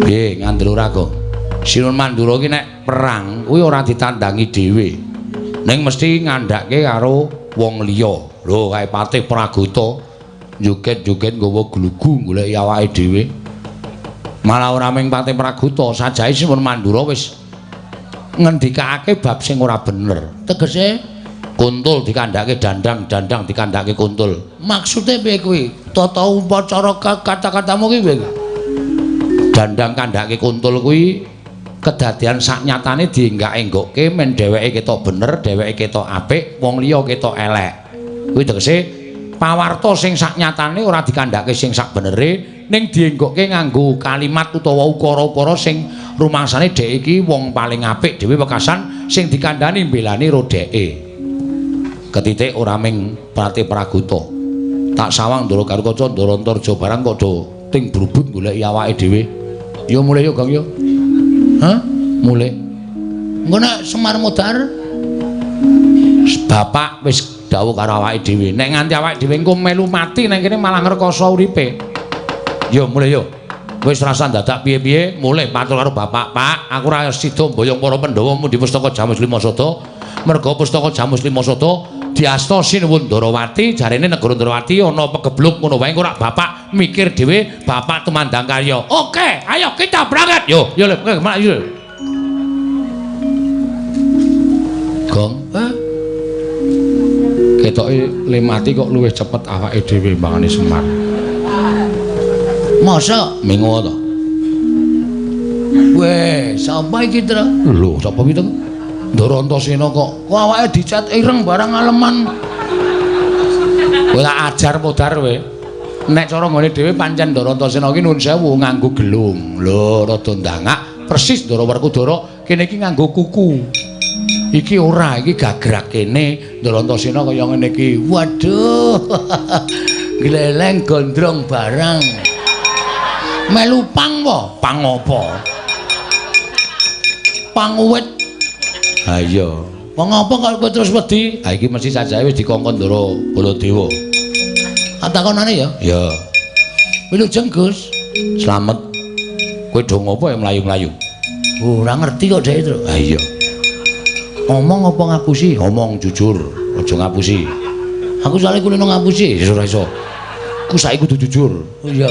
Piye ngandel ora, Gong? Sinuwun Mandura iki nek perang kuwi ora ditandangi dhewe. Ning mesti ngandhake karo wong liya. Lho, kae Patih Pragota joget-joget nggawa glugu goleki awake dhewe. Malah ora mung Patih Pragota, sajahe Sinuwun Mandura wis ngendikake bab sing ora bener. Tegese kuntul dikandhake dandang, dandang dikandhake kuntul. Maksude piye kuwi? Tata upacara kata-katamu ki piye? Dandang kandhake kuntul kuwi kedadian saknyatane dienggak-enggokke men dheweke ketok bener, dheweke ketok apik, wong liya ketok elek. Kuwi tegese pawarta sing saknyatane ora dikandhake sing sakbenere, ning dienggokke nganggo kalimat utawa ukara-ukara sing rumangsane dhek iki wong paling apik dhewe wekasan sing dikandhani mbelani ro dheke. Ketitik ora ming Patih Pragota. Tak sawang Ndara Garukaca Ndara Antarja barang kok do ting brubut goleki awake dhewe. Ya mulih yo, Gong yo. Hah? Mulih. Engko nek Semar modar bapak wis dawuh karo awake dhewe. Nek nganti awake dhewe engko melu mati nang kene malah ngrekoso uripe. Yo mulih yo. Wis rasa dadak piye-piye, mulih matur karo bapak, "Pak, aku ora sida mboyong para Pandhawa mundhi pustaka Jamus Lima Sada. Merga pustaka Jamus Lima Sada diasta Sinuwun Ndarawati, jarene negara Ndarawati ana pegebluk ngono wae engko ora bapak mikir dhewe, bapak tumandang karya." Oke, ayo kita berangkat. Yo, yo le, yo. Gong, hah? Ketoke le mati kok luwih cepet awake dhewe mbangane Semar. Masa mingo to? Weh, sapa iki, Tru? Lho, sapa iki, Tru? Ndara Antasena kok. Kok awake dicat ireng barang aleman. Kowe tak ajar modar kowe. Nek cara nggone dhewe pancen Ndara Antasena iki nuwun sewu nganggo gelung. Lho, rada ndangak persis Ndara Werkudara kene iki nganggo kuku. Iki ora, iki gagrak kene Ndara Antasena kaya ngene iki. Waduh. Gleleng gondrong barang. Melu pang po? Pang apa? Pang uwit. Ha iya. Wong apa kok kowe terus wedi? Ha iki mesti sajahe wis dikongkon Ndara Baladewa. Takonane ya? Ya. Wilujeng, Gus. Slamet. Kowe do ngopo ya mlayu-mlayu? Ora ngerti kok dhek, Tru. Ha iya. Omong apa ngapusi? Omong jujur, aja ngapusi. Aku soalé kulino ngapusi. Ya ora iso. Ku saiki kudu jujur. Oh iya.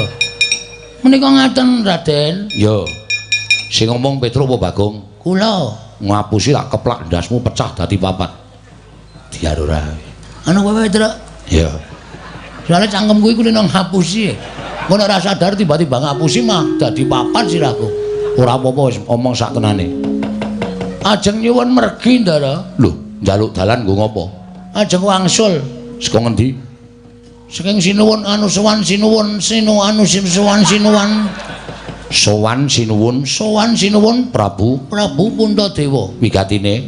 Menika ngaten, Raden. Ya. Sing ngomong Petruk apa Bagong? Kula. Ngapusi tak keplak ndasmu pecah dadi papat. Diar ora. Anu kowe, Petruk? Ya. Soale cangkemku iku kulino ngapusi. Engko nek ora sadar tiba-tiba ngapusi mah dadi papat sirahku. Ora apa-apa wis omong sak tenane. Ajeng nyuwun mergi, Ndara. Lho, njaluk dalan nggo ngopo? Ajeng wangsul. Saka ngendi? Saking sinuwun anu sowan sinuwun sinu anu sowan sinuwan sowan sinuwun sowan sinuwun Prabu Prabu Puntadewa. Wigatine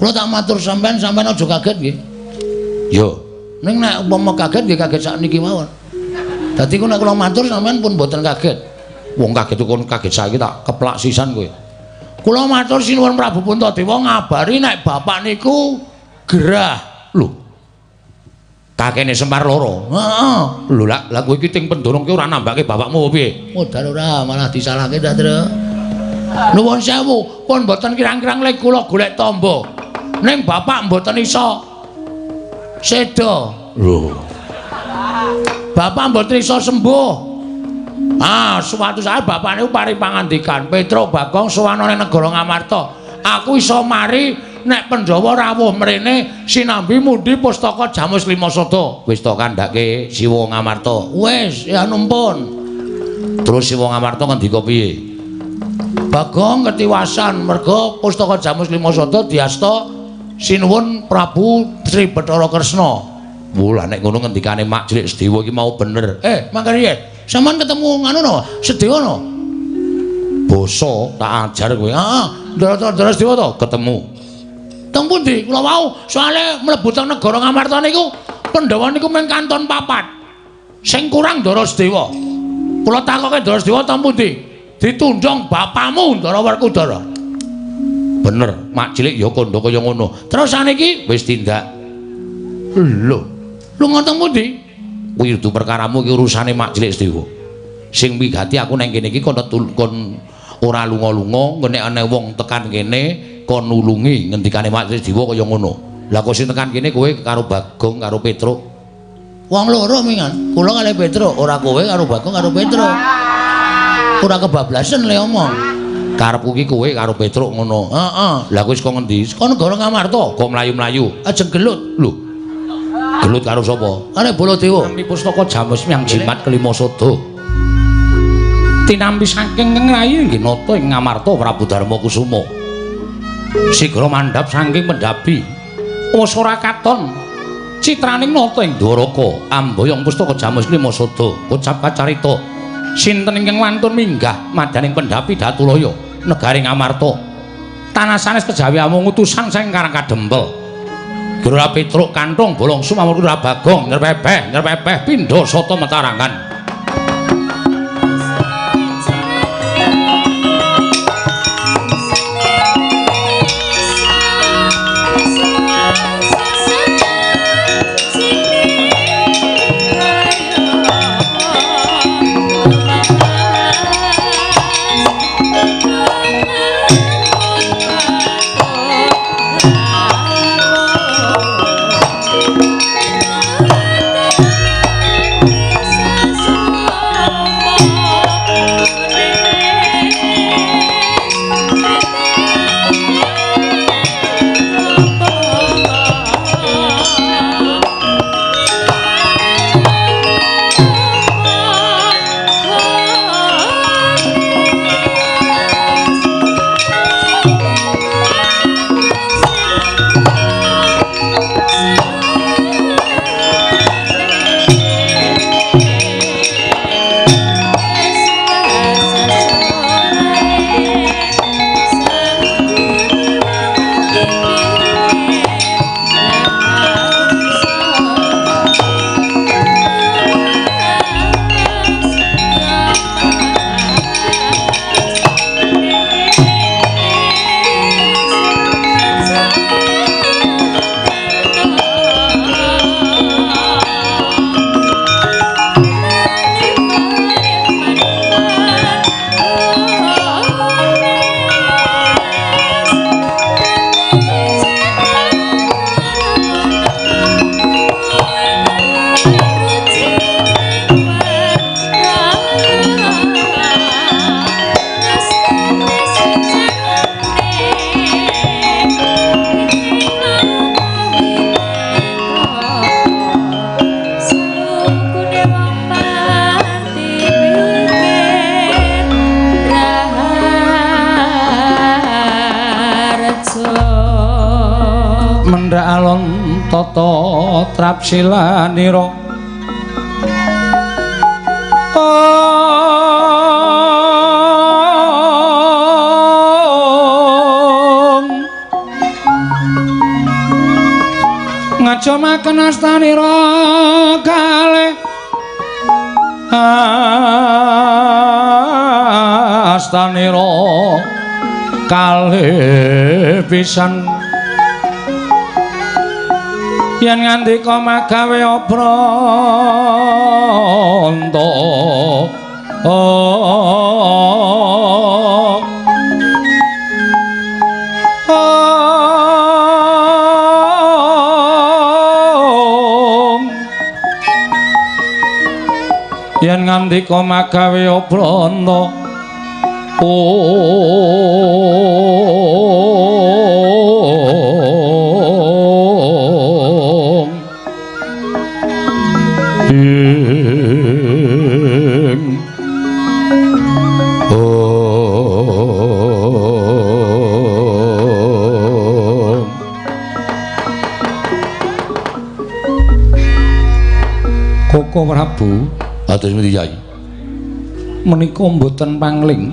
kula tak matur sampean, sampean aja kaget nggih. Yo, ning nek umpama kaget nggih kaget sakniki mawon. Dadi ku nek kula matur sampean pun mboten kaget. Wong kaget kon kaget saiki tak keplak sisan kowe. Kula matur sinuwun Prabu Puntadewa ngabari nek bapak niku gerah. Lho, kakene Semar loro. Heeh. Lho lak kowe iki ting pendorong ki ora nambake bapakmu apa piye? Modal ora, malah disalahke ta, Tru. Nuwun sewu, pun mboten kirang-kirang lek kula golek tamba. Ning bapak mboten iso seda. Lho. Bapak mboten iso sembuh. Ah, suatu saat bapak niku paring pangandikan, Petruk Bagong sowan nang negara Ngamarta. Aku iso mari nek Pandhawa rawuh mrene sinambi mundhi pustaka Jamus Lima Sada. Wis to kandhake Siwa Ngamarta. Wis, ya numpun. Terus Siwa Ngamarta ngendika piye? Bagong ketiwasan merga pustaka Jamus Lima Sada diasta sinuwun Prabu Sri Bathara Kresna. Wah, nek ngono ngendikane Mak Cilik Sedewa iki mau bener. Mangkane piye? Sampeyan ketemu nganu no, Sedewa no? Basa tak ajar kowe. Heeh, Ndara Sedewa to? Ketemu. Teng pundi? Kula wau soalé mlebu teng negara Ngamarta niku Pandhawa niku mung kanton papat. Sing kurang Ndara Sedewa. Kula takoke Ndara Sedewa teng pundi? Ditundhong bapamu Ndara Werkudara. Bener, Mak Cilik ya kandha kaya ngono. Terus saniki wis tindak. Lho, lunga teng pundi? Kuwi kudu perkaramu iki urusane Mak Cilik Sedewa. Sing wigati aku nang kene iki kon kon ora lunga-lunga, nek ana wong tekan kene kon nulungi, ngendikane Mas Dewa kaya ngono. Lah kok sing tekan kene kowe karo Bagong karo Petruk. Wong loro mingan, kula kalih Petruk, ora kowe karo Bagong karo Petruk. Ora kebablasen le omong. Karepku ki kowe karo Petruk ngono. Heeh. Lah kowe saka ngendi? Saka negara Ngamarta. Kok mlayu-mlayu? Ajeng gelut. Lho. Gelut karo sapa? Karo Baladewa. Nampi pustaka Jamus Myang Jimat kelima sada. Tinampi saking ngrayi nggih nata ing Ngamarta Prabu Darma Kusuma. Sigra mandhap saking pendhapi. Wis ora katon citraning nata ing Dwaraka. Amboyong pustaka Jamus lima sada. Kocap kacarita. Sinten ingkang wantun minggah madyaning pendhapi Datulaya negari Ngamarta. Tanah sanes kejawi amung utusan saking Karang Kadempel. Gira Petruk kanthong bolong sumamur Bagong nyerpepeh nyerpepeh pindha sata metarangan. Tata trapsilanira ngajomaken astanira kalih astanira kalih pisan yen ngandika magawe obranta yen ngandika magawe obranta Koko Prabu, atus pundi Yai? Menika mboten pangling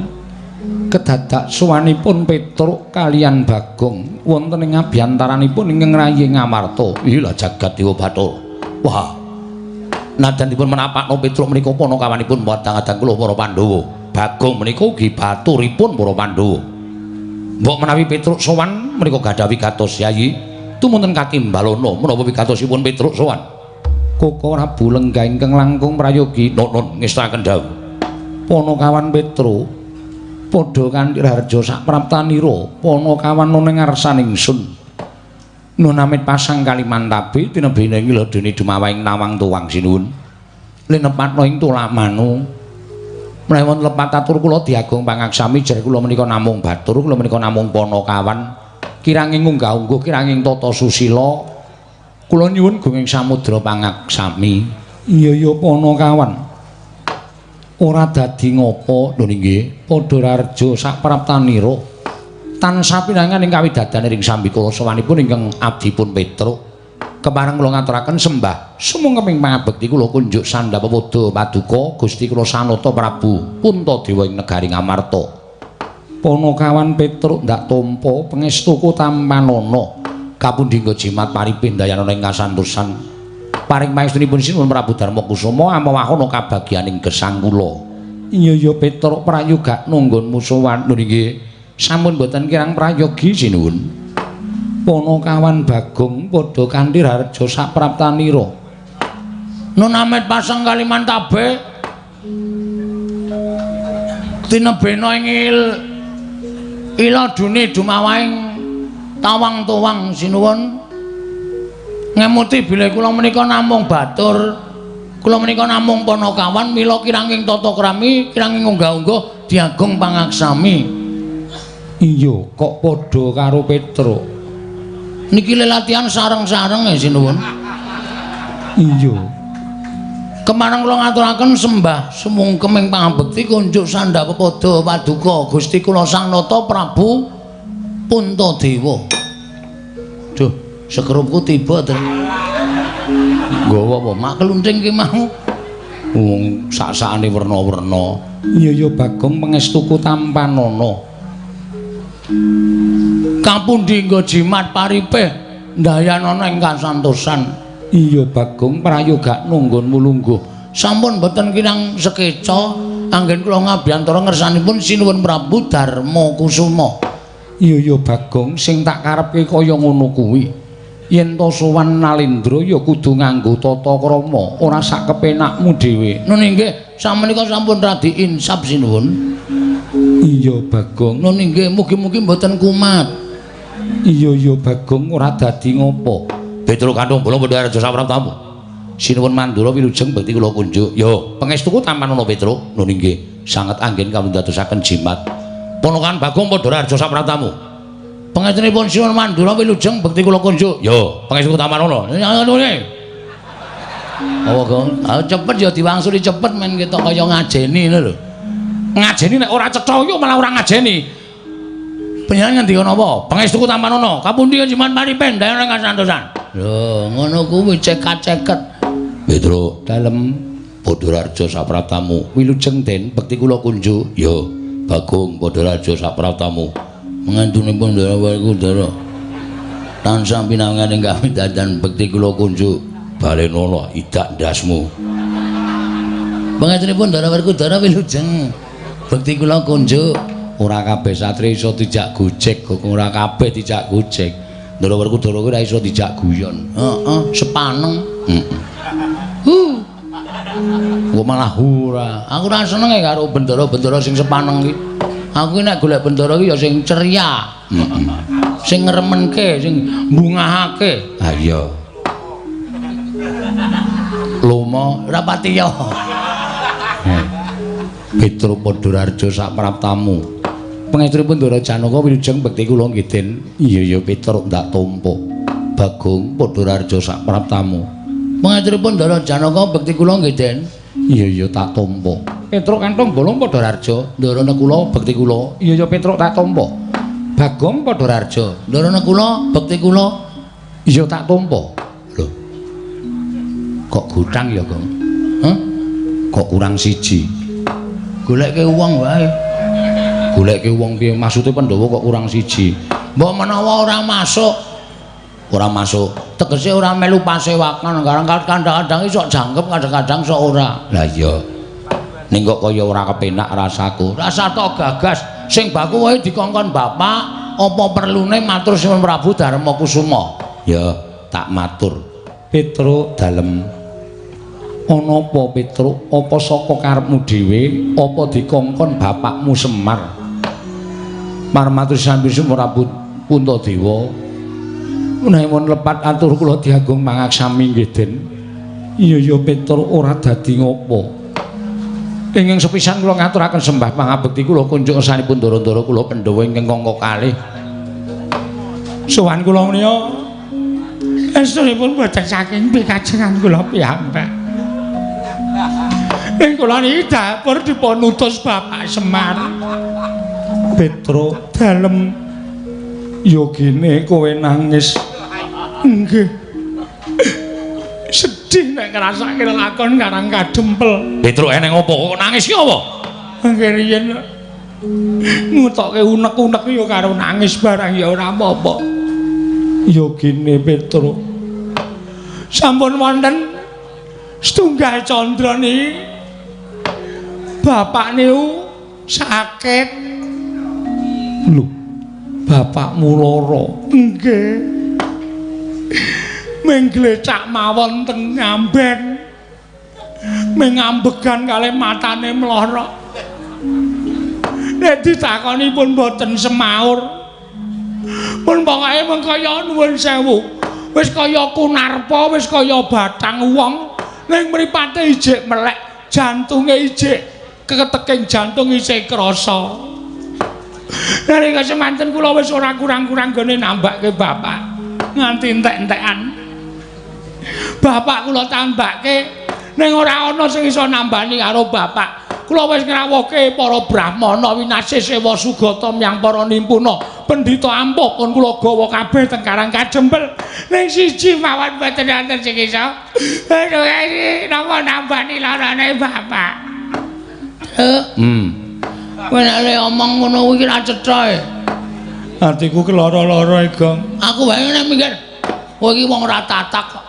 kedadak suwanipun Petruk kalian Bagong wonten ing abyantaranipun ingkang rayi Ngamarta. Iya jagat Dewa Bathara. Wah. Najan dipun menapakno Petruk menika panakawanipun padang-adang kula para Pandhawa. Bagong menika ugi baturipun para Pandhawa. Mbok menawi Petruk sowan menika gadah wigatos Yayi, tumunten katimbalana menapa wigatosipun Petruk sowan. Koko Prabu lenggah ingkang langkung prayogi. Nun ngestakaken dawuh. Panakawan Petruk padha kanthi raharja sak praptanira panakawan ana ngarsan ingsun. Nun amit pasang Kalimantabe tinebene ing ladene dumawahing nawang tuwang sinuwun. Linepatna ing tulamanu. Menawi wonten lepat atur kula diagung pangaksami jer kula menika namung batur, kula menika namung panakawan. Kiranging unggah-ungguh, kiranging tata susila. Kula nyuwun gunging samudra pangaksami. Iya ya panakawan. Ora dadi ngapa lho nggih, padha raharja sak praptanira. Tansah pinangan ing kawidadan ing sambikala sowanipun ingkang abdipun Petruk. Kepareng kula ngaturaken sembah sumangkeping pangabekti kula kunjuk sandhap pepoda paduka Gusti kula Sanata Prabu Puntadewa ing negari Ngamarta. Panakawan Petruk ndak tampa pangestuku tampanana. Kapundi nggo jimat paripih ndayanana ing kasantosan. Paring pangestunipun Sinuwun Prabu Darma Kusuma amawahana kabagyaning gesang kula. Iya ya Petruk prayogakna nggonmu sowan lho nggih. Sampun boten kirang prayogi sinuwun. Panakawan Bagong padha kanthi raharja sak praptanira. Nun amit pasang Kalimantabe tinebena ing iladune dumawahing tawang tuwang sinuwun. Ngemuti bilih kula menika namung batur, kula menika namung panakawan, mila kiranging tata krami, kiranging unggah-ungguh diagung pangaksami. Iya, kok padha karo Petruk. Niki lelatihan sareng-sareng ya sinuwun. Iya. Kemareng kula ngaturaken sembah sumungkem ing pangabekti kunjuk sandhap pepoda paduka Gusti kula Sang Nata Prabu Puntadewa. Duh, sekerupku tiba to. Nggawa apa? Mak klunting ki mau. Wong sak-sakane werna-werna. Iya ya Bagong pangestuku tampanana. Kapundi nggo jimat paripih ndayanana ing kasantosan. Iya Bagong prayogakna nggonmu lungguh. Sampun boten kirang sekeca anggen kula ngabiyantara ngersanipun Sinuwun Prabu Darma Kusuma. Iya ya Bagong sing tak karepke kaya ngono kuwi. Yen to sowan Nalendra ya kudu nganggo tata krama, ora sak kepenakmu dhewe. Nun inggih, samenika sampun radi insaf sinuwun. Iya Bagong. Nun inggih, mugi-mugi mboten kumat. Iya ya Bagong ora dadi ngopo. Petruk kanthong bolong padha raja sapraptamu. Sinuwun Mandura wilujeng bekti kula kunjuk. Yo, pangestuku tampanana Petruk. Nun inggih, sanget anggen kawundadosaken jimat. Ponokan Bagong padha raja sapraptamu. Pangestunipun Sinuwun Mandura wilujeng bekti kula kunjuk. Yo, pangestuku tampanana. Ngene. Apa, Gong? Ah cepet ya diwangsuli cepet men ketok kaya ngajeni ngono lho. Ngajeni nek ora cetha yo malah ora ngajeni. Panjenengan ngendika napa? Pangestuku tampanana. Kapundi jimat paripen dayono kasantosan. Lho, ngono kuwi cekat-ceket. Petruk, dalem padha raja sapraptamu. Wilujeng Den bekti kula kunjuk. Yo, Bagong padha raja sapraptamu. Mengantunipun Ndara Werkudara. Tansah pinangan ing kawidadan bekti kula kunjuk. Balenono idak ndasmu. Pangestunipun Ndara Werkudara wilujeng bekti kula kunjuk. Ora kabeh satri iso dijak gojek, kok ora kabeh dijak gojek. Ndara Werkudara kuwi ora iso dijak guyon. Heeh, sepaneng. Heeh. Hu. Kok malah ora. Aku ora seneng karo bendara-bendara sing sepaneng iki. Aku nek golek bendara iki ya sing ceria. Heeh. Sing ngremenke, sing mbungahake. Ha iya. Lomo ora pati ya. Petruk Padha Raja sak praptamu. Pangestunipun Ndara Janaka wilujeng bekti kula nggih Den. Iya ya Petruk ndak tampa. Bagong Padha Raja sak praptamu. Pangestunipun Ndara Janaka bekti kula nggih Den. Iya ya tak tampa. Petruk kanthong bolong Padha Raja, Ndara kula bekti kula. Iya ya Petruk tak tampa. Bagong Padha Raja, Ndara kula bekti kula. Iya tak tampa. Lho. Kok gutang ya, Gong? Hah? Kok kurang siji? Goleke wong wae. Goleke wong piye maksude Pandhawa kok kurang siji? Mbok menawa ora masuk. Ora masuk. Tegese ora melu pasewakan, kadang-kadang iso jangkep, kadang-kadang sok ora. Lah iya. Ning kok kaya ora kepenak rasaku. Rasa tok gagas sing baku wae dikongkon bapak, apa perlune matur Sinuwun Prabu Darma Kusuma? Ya, tak matur. Petruk dalem. Ana apa Petruk? Apa saka karepmu dhewe? Apa dikongkon bapakmu Semar? Marmatur sambi Prabu Puntadewa. Menawi lepat atur kula diagung mangaksami nggih Den. Iya ya Petruk ora dadi ngopo. Ingkang sepisan kula ngaturaken sembah pangabekti kula kunjuk ngersanipun ndara-ndara kula Pandhawa ingkang angka kalih. Sowan kula menika estunipun boten saking pikajengan kula piyambak. Ing kula niki dapur dipun utus Bapak Semar. Petruk dalem yogine kowe nangis. Nggih. Sedih nek ngrasake lelakon Karang Kadempel. Petruk eneng apa kok nangis ki apa? Nggih riyen ngutokke unek-unek ya karo nangis barang ya ora apa-apa. Yogine Petruk. Sampun wonten setunggal candra niki bapak niku sakit. Lho, bapakmu lara? Nggih. Ming glecak mawon teng ngamben. Ming ngambegan kalih matane mlorok. Nek ditakoni pun boten semaur. Pun pokoke mung kaya nuwun sewu. Wis kaya kunarpa, wis kaya batang wong. Ning mripate ijik melek, jantunge ijik keteking jantung isih krasa. Nalika semanten kula wis ora kurang-kurang gone nambake bapak nganti entek-entekan. Bapak kula tambake ning ora ana sing iso nambani karo bapak. Kula wis ngrawuhke para brahmana winasih sewa sugata myang para nimpuna pendhita ampuh pun kula gawa kabeh teng Karang Kadempel. Ning siji mawon boten wonten sing iso. Aduh, napa nambani larane bapak? Kowe nek omong ngono kuwi ra cetha e. Atiku keloro-loro e, Gong. Aku wae nek mikir, kowe iki wong ora tatak kok.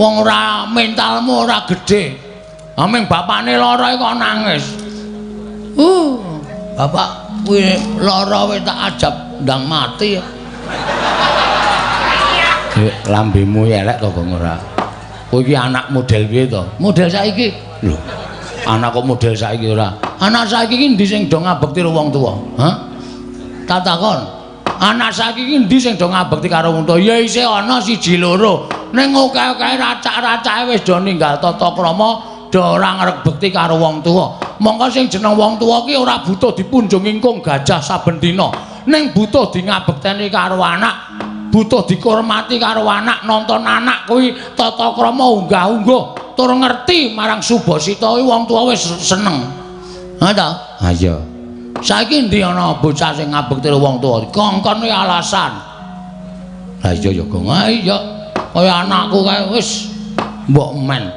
Wong ora mentalmu ora gedhe. Aming bapakne lara kok nangis. Bapak kuwi lara wis tak ajab ndang mati ya. Lambemu elek to, Gong ora? Kowe iki anak model piye to? Model saiki. Lho, anak kok model saiki ora? Anak saiki iki endi sing do ngabekti karo wong tuwa? Hah? Tak takon. Anak saiki iki endi sing do ngabekti karo wong tuwa? Ya isih ana siji loro. Ning akeh-akeh racak-racake wis do ninggal tata krama, do ora ngrebekti karo wong tuwa. Mongko sing jeneng wong tuwa ki ora butuh dipunjung ingkung gajah saben dina. Ning butuh di ngabekteni karo anak, butuh dikurmati karo anak, nonton anak kuwi tata krama unggah-ungguh, tur ngerti marang subasita kuwi wong tuwa wis seneng. Ha ta? Ha iya. Saiki endi ana bocah sing ngabekti karo wong tuwa? Kongkon kuwi alasan. Lah iya ya, Gong. Ha iya. Kaya anakku kae wis mbok men.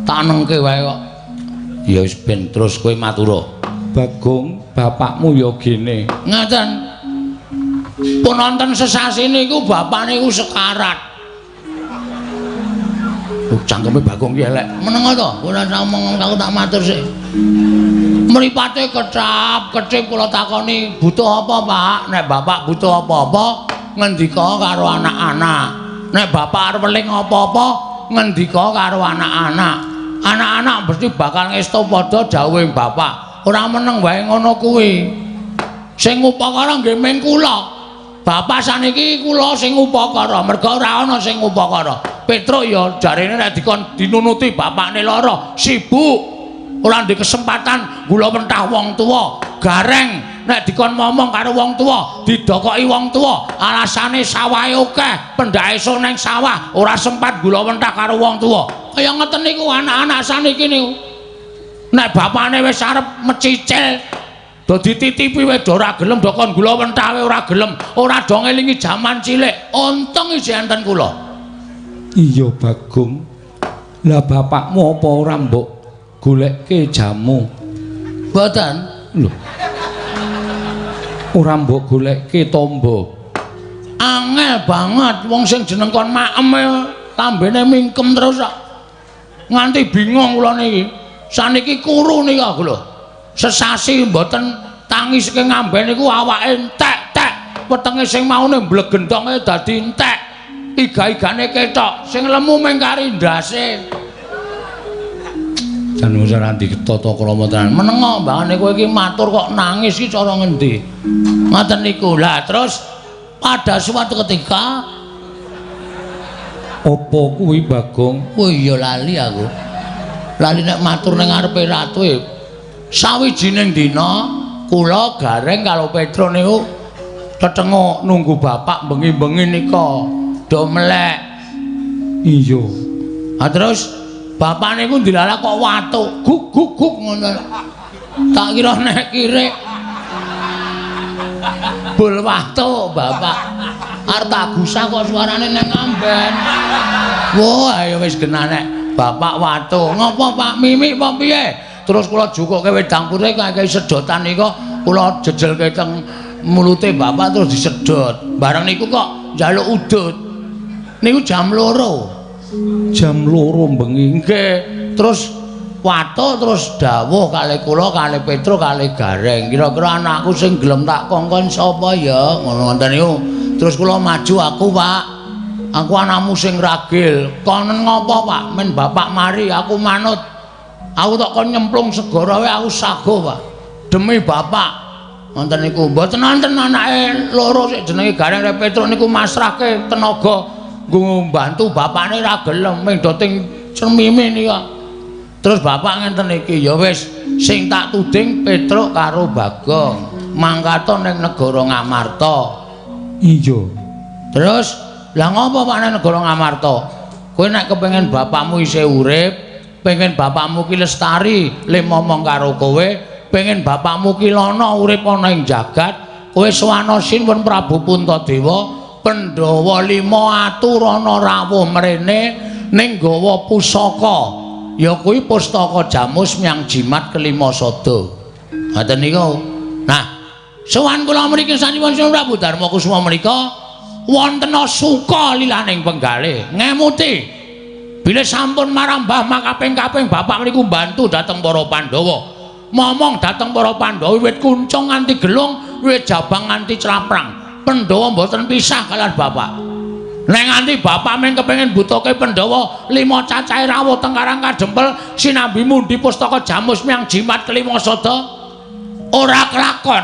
Tak nengke wae kok. Ya wis ben terus kowe matura. Bagong, bapakmu ya gene. Ngaten. Pun wonten sesasi niku bapak niku sekarat. Oh, cangkeme Bagong ki elek. Meneng to? Ora ngomong aku tak matur sik. Mripate kecap, kecip kula takoni, butuh apa, Pak? Nek bapak butuh apa-apa, ngendika karo anak-anak. Nek bapak arep weling apa-apa, ngendika karo anak-anak. Anak-anak mesti bakal ngestu padha dawuhe bapak. Ora meneng wae ngono kuwi. Sing ngupakara nggih ming kula. Bapak saniki kula sing ngupakara, merga ora ana sing ngupakara. Petruk ya jarene nek dikon dinunuti bapakne lara, sibuk. Ora ndek kesempatan gula mentah wong tuwa. Gareng nek dikon momong karo wong tuwa, didokoki wong tuwa, alasane sawahe akeh, pendhake esuk nang sawah, ora sempat gula mentah karo wong tuwa. Kaya ngeten niku anak-anak saniki niku. Nek bapakne wis arep mecicil, do dititipi wis do ora gelem, do kon gula mentah wae ora gelem, ora do ngelingi jaman cilik. Untung isih enten kula. Iya, Bagong. Lah bapakmu apa ora mbok golekke jamu? Mboten. Lho. Ora mbok golekke tombo. Angel banget wong sing jeneng kon maem lambene mingkem terus kok. Nganti bingung kula niki. Saniki kuru niki aku lho. Sesasi mboten tangi saking ngamben niku awake entek-tek. Wetenge sing maune mblegendonge dadi entek. Iga-igane ketok, sing lemu mung kari ndase. Jan wis ora ditata krama tenan. Menengo mbangane kowe iki matur kok nangis iki cara ngendi? Ngoten niku. Lah terus pada suatu ketika apa kuwi Bagong? Oh iya lali aku. Lali nek matur ning ngarepe ratu e. Sawijining dina kula Gareng karo Petro niku tetenguk nunggu bapak bengi-bengi nika do melek. Iya. Ha terus bapak niku ndilalah kok watuk guk guk guk ngono. Tak kira nek kirik bul watuk bapak. Arep tak gusah kok suarane nang amben. Wah, ayo wis genah nek bapak watuk. Ngopo Pak Mimik apa piye? Terus kula jukuke wedang putih kakehi sedotan nika kula jejelke teng mulute bapak terus disedot. Bareng niku kok njaluk udut. Niku jam 2. Jam 2 bengi. Nggih. Terus watuk terus dawuh kalih kula kalih Petro kalih Gareng. Kira-kira anakku sing gelem tak kongkon sapa ya? Ngono ngoten niku. Terus kula maju aku, Pak. Aku anakmu sing ragil. Konen ngopo, Pak? Men bapak mari aku manut. Aku tak kon nyemplung segara wae aku sago, Pak. Demi bapak. Ngoten niku. Mboten wonten anake loro sik jenenge Gareng karo Petro niku masrahke tenaga nggo mbantu bapakne ra gelem ming do ting cemime nika. Terus bapak ngenten iki, ya wis sing tak tuding Petruk karo Bagong mangkata ning negara Ngamarta. Iya. Terus lah ngopo Pak ning negara Ngamarta? Kowe nek kepengin bapakmu isih urip, pengen bapakmu ki lestari le momong karo kowe, pengen bapakmu ki lana urip ana ing jagat, kowe sowana Sinuwun Prabu Puntadewa, Pandhawa 5 aturana rawuh mrene ning gawa pusaka. Ya kuwi pustaka Jamus Myang Jimat kelima sada. Ngoten niku. Nah, sowan kula mriki sanipun Sinuwun Prabu Darma Kusuma menika wonten suka lilaning penggalih ngemuti bilih sampun marambah makaping-kaping bapak mriku mbantu dhateng para Pandhawa. Momong dhateng para Pandhawa wiwit kuncung nganti gelung, wiwit jabang nganti claprang. Pandhawa mboten pisah kalian bapak. Nek nganti bapak mung kepengin butuhke Pandhawa 5 cacahe rawuh teng Karang Kadempel sinambi mundi pustaka Jamus Myang Jimat kelima sada ora kelakon.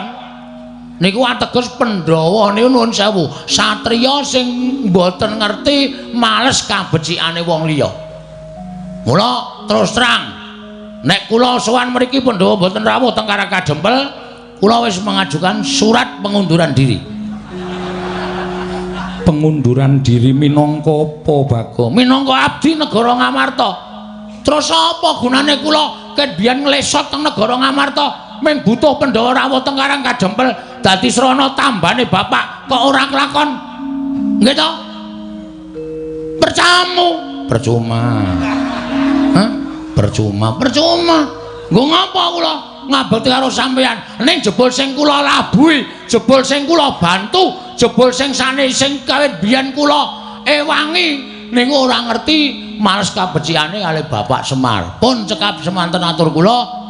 Niku ateges Pandhawa niku nuwun sewu, satriya sing mboten ngerti males kabecikane wong liya. Mula terus terang nek kula sowan mriki Pandhawa mboten rawuh teng Karang Kadempel, kula wis mengajukan surat pengunduran diri. Pengunduran diri minangka apa, Bagong? Minangka abdi negara Ngamarta. Terus apa gunane kula ket biyen nglesot teng negara Ngamarta mung butuh Pandhawa rawuh teng Karang Kadempel dadi srana tambane bapak kok ora kelakon? Nggih to? Percamu, percuma. Hah? Percuma, percuma. Nggo ngapa kula ngabekti karo sampeyan? Ning jebul sing kula labuhi, jebul sing kula bantu, jebul sing sane sing kawit biyen kula ewangi niku ora ngerti males kabecikane kalih Bapak Semar. Pun cekap semanten atur kula.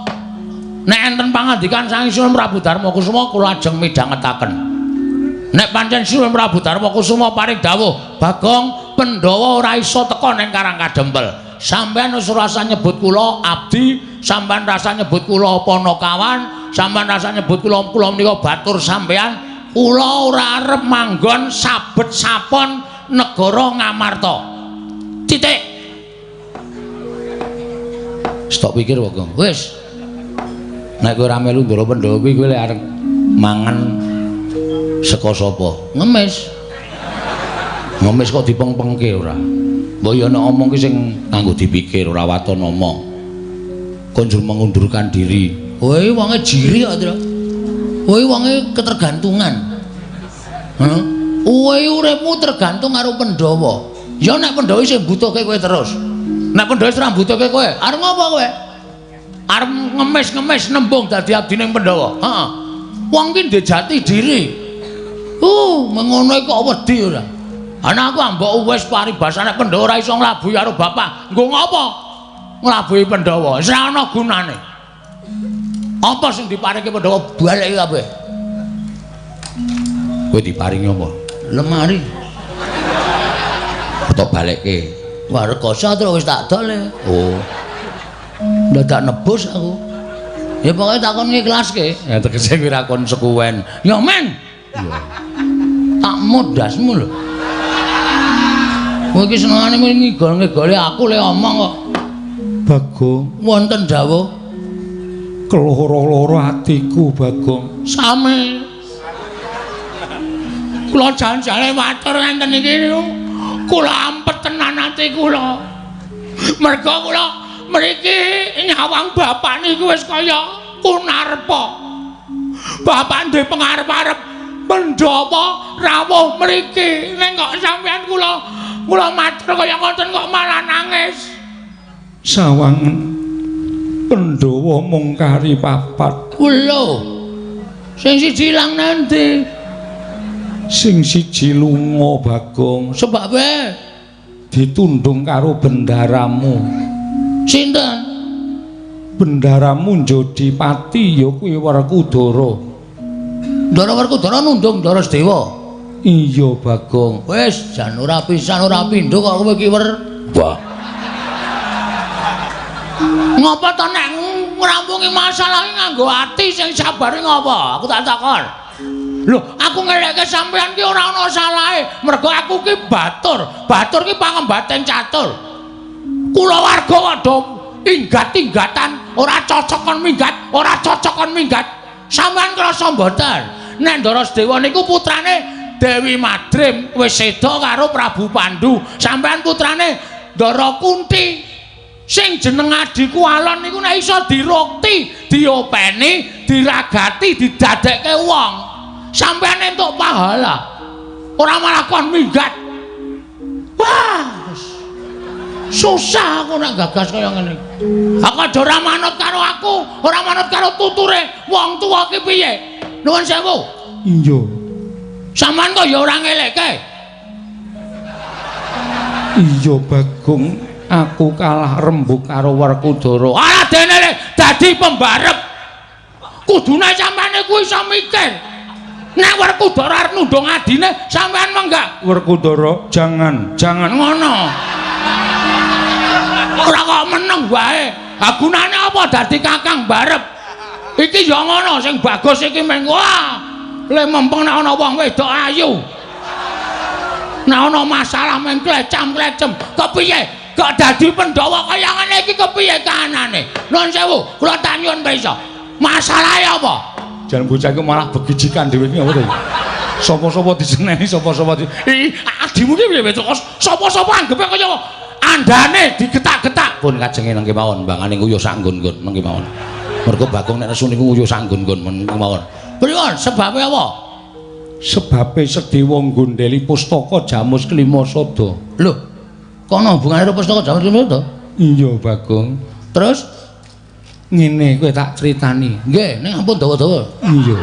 Nek enten pangandikan saking Sinuwun Prabu Darma Kusuma kula ajeng midhangetaken. Nek pancen Sinuwun Prabu Darma Kusuma paring dawuh, Bagong Pandhawa ora iso teka ning Karang Kadempel. Sampeyan wis rasa nyebut kula abdi, sampeyan rasa nyebut kula panakawan, sampeyan rasa nyebut kula kula menika batur sampeyan, kula ora arep manggon sabet sapon negara Ngamarta. Titik. Stop pikir Bagong. Wis. Nek kowe ora melu Ndara Pandhawa kuwi kowe lek arep mangan saka sapa? Ngemis. Ngemis kok dipengpengke ora? Mbok ya nek omong ki sing nganggo dipikir ora waton omong. Kon njur mengundurkan diri. Kowe wonge jiri kok, Tru. Kowe wonge ketergantungan. Heeh. Kowe uripmu tergantung karo Pandhawa. Ya nek Pandhawa isih mbutuhke kowe terus. Nek Pandhawa wis ora mbutuhke kowe, arep ngopo kowe? Arep ngemis-ngemis nembung dadi abdining Pandhawa. Heeh. Wong ki ndek jati diri. Mengono kok wedi ora. Ana aku ambok wis paribasane Pandhawa ora iso nglabuhi karo bapak. Nggo ngopo? Nglabuhi Pandhawa. Wis ora ana gunane. Apa sing diparingi Pandhawa baleki kabeh. Kowe diparingi apa? Lemari. Tok balekke. Wah, rekoso terus wis tak dol. Oh. Dadak nebus aku. Ya pokoke takon ngiklaske. Ya tegese kuwi ra konsekuen. Ya men. Iya. Tak modasmu lho. Kowe iki senengane ngigol-ngigoli aku le omong kok. Bagong, wonten dawuh. Keloro-loro atiku, Bagong. Sami. Kula jan-jane matur ngenten iki niku. Kula ampet tenan ati kula. Merga kula mriki nyawang bapak niku wis kaya kunarpa. Bapak duwe pengarep-arep Pandhawa rawuh mriki. Ning kok sampeyan kula matur kaya ngoten kok malah nangis. Sawangen Pandhawa mung kari papat. Lho. Sing siji ilang nanti? Sing siji lunga, Bagong. Sebabe ditundung karo bendaramu. Sinten? Bendaramu Jodipati ya kuwi Werkudara. Ndara Werkudara nundung Ndara Sedewa. Iya, Bagong. Wis jan ora pisan ora pindho kok kowe iki wer. Wah. Ngapa to nek ngrampungi masalah nganggo ati sing sabare ngapa? Aku tak takon. Lho, aku ngelekke sampeyan ki ora ana salahe, mergo aku ki batur. Batur ki pangembating catur. Kulawarga padha inggat-inggatan, ora cocok kon minggat, ora cocok kon minggat. Sampeyan krasa mboten? Nek Ndara Sedewa niku putrane Dewi Madrim wis seda karo Prabu Pandu. Sampeyan putrane Ndara Kunti. Sing jeneng adhiku Alon niku nek iso dirukti, diopeni, diragati, didadekke wong. Sampeyan entuk pahala. Ora malah kon minggat. Wah, susah aku nek gagas kaya ngene. Aku aja ora manut karo aku, ora manut karo tuture wong tuwa ki piye? Nuwun sewu. Iya. Sampeyan kok ya ora ngelekke. Iya, Bagong. Aku kalah rembug karo Werkudara. Ora dene le dadi pembarep. Kudune sampeyan iku iso mikir. Nek Werkudara arep nundung adine, sampeyan menggak. Werkudara, jangan, jangan ngono. Ora kok meneng wae. Ha gunane apa dadi kakang barep? Iki ya ngono sing bagus iki meng wah. Le mempeng nek ana wong wedok ayu. Nek ana masalah meng klecam-klecem, kepiye? Kok dadi Pandhawa kaya ngene iki kepiye kahanane? Nuwun sewu, kula tak nyuwun pirsa. Masalahe apa? Jan bocah iku malah begijikan dhewe iki apa to? Sapa-sapa diseneni, sapa-sapa di. Adimu ki piye kok sapa-sapa anggepe kaya andane digetak-getak. Pun kajenge nang kemawon, mbangane nguyuh sak nggon-nggon nang kemawon. Mergo Bagong nek nesu niku nguyuh sak nggon-nggon men kemawon. Pripun? Sebabe apa? Sebabe Sedewa nggondheli pustaka Jamus Klima Sada. Lho, kono hubungane karo pustaka Jamus Klima Sada? Iya, Bagong. Terus ngene kowe tak critani. Nggih, ning ampun dawa-dawa. Iya.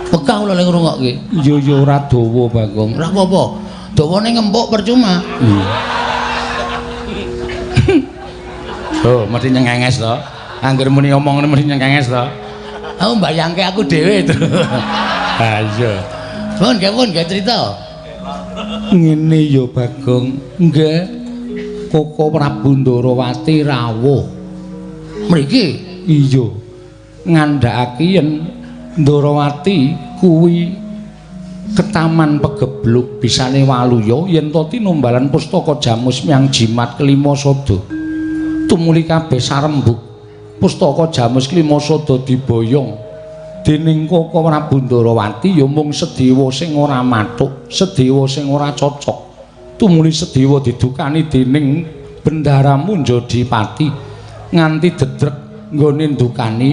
Pekah kula ning ngrungokke. Iya ya ora dawa, Bagong. Ora apa-apa. Dawane ngempuk percuma. Iya. Oh, mesti nyengenges to. Angger muni omong ngene mesti nyengenges to. Aku mbayangke aku dhewe, Tru. Ha iya. Pun nggih, pun nggih crita. Ngene ya, Bagong. Nggih. Koko Prabu Ndarawati rawuh. Mriki? Iya. Ngandhakake yen Ndarawati kuwi ketaman pegebluk bisane waluya yen to tinumbalan pustaka Jamus miang jimat kelima sada. Tumuli kabeh sarembug pustaka Jamus kelima sada diboyong dening Koko Prabu Ndarawati ya mung Sedewa sing ora mathuk, Sedewa sing ora cocok. Tumuli Sedewa didukani dening Bendaramu Njodipati nganti dedrek nggone ndukani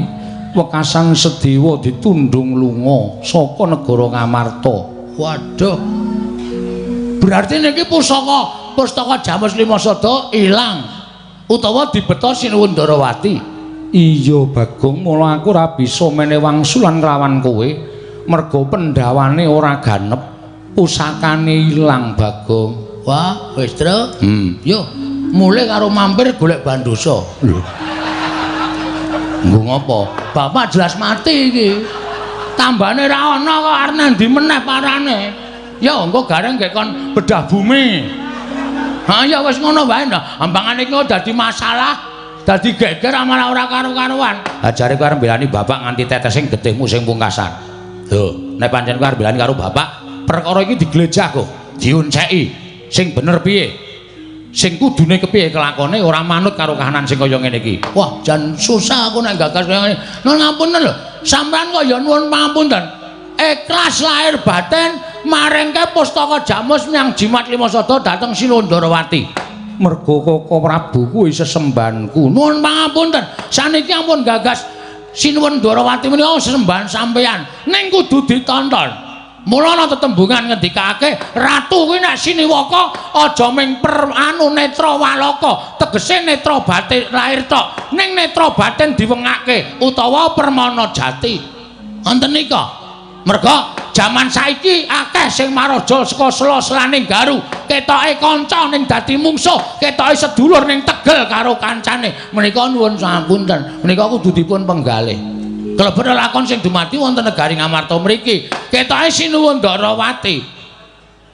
wekasan Sedewa ditundung lunga saka negara Ngamarta. Waduh. Berarti niki pustaka Jamus Lima Sada ilang utawa dibeta Sinuwun Ndarawati. Iya, Bagong, mula aku ora bisa mene wangsulan kelawan kowe mergo pendhawane ora ganep, pusakane ilang, Bagong. Wah, wis, Tru. Yo, mulih karo mampir golek bandosa. Lho. Nggo ngopo? Bapak jelas mati iki. Tambane ra ana kok arep nandi meneh parane. Ya engko gareng nggih kon bedah bumi. Ha ya wis ngono wae ndah. Ambangane iki dadi masalah. Dadi geger malah ora karu-karuan. Ha jare kowe arep mbelani bapak nganti tetesing getihmu sing pungkasan. Lho, nek pancen kowe arep mbelani karo bapak, perkara iki diglejah kok, dionceki. Sing bener piye? Sing kudune kepiye kelakone ora manut karo kahanan sing kaya ngene iki. Wah, jan susah aku nek gagas kaya ngene. Nuwun ngapunten lho. Sampeyan kok ya nuwun pangapunten. Ikhlas lahir batin maringke pustaka Jamus menyang Jimat Limasada dhateng Sinuwun Ndarawati. Mergo Koko Prabu kuwi sesembahanku. Nuwun pangapunten. Saniki ampun gagas Sinuwun Ndarawati menika sesembahan sampeyan. Ning kudu ditonton. Mula ana tetembungan ngendikake ratu kuwi nek siniwaka aja ming per anu netra walaka, tegese netra batin lahir tok, ning netra batin diwengake utawa permana jati. Wonten nika. Merga jaman saiki akeh sing maraja saka sela-selaning garu, ketoke kanca ning dadi mungsuh, ketoke sedulur ning tegel karo kancane. Menika nuwun sapunten, menika kudu dipun penggalih. Kelebet lakon sing dumadi wonten negari Ngamarta mriki, ketoke Sinuwun Ndarawati.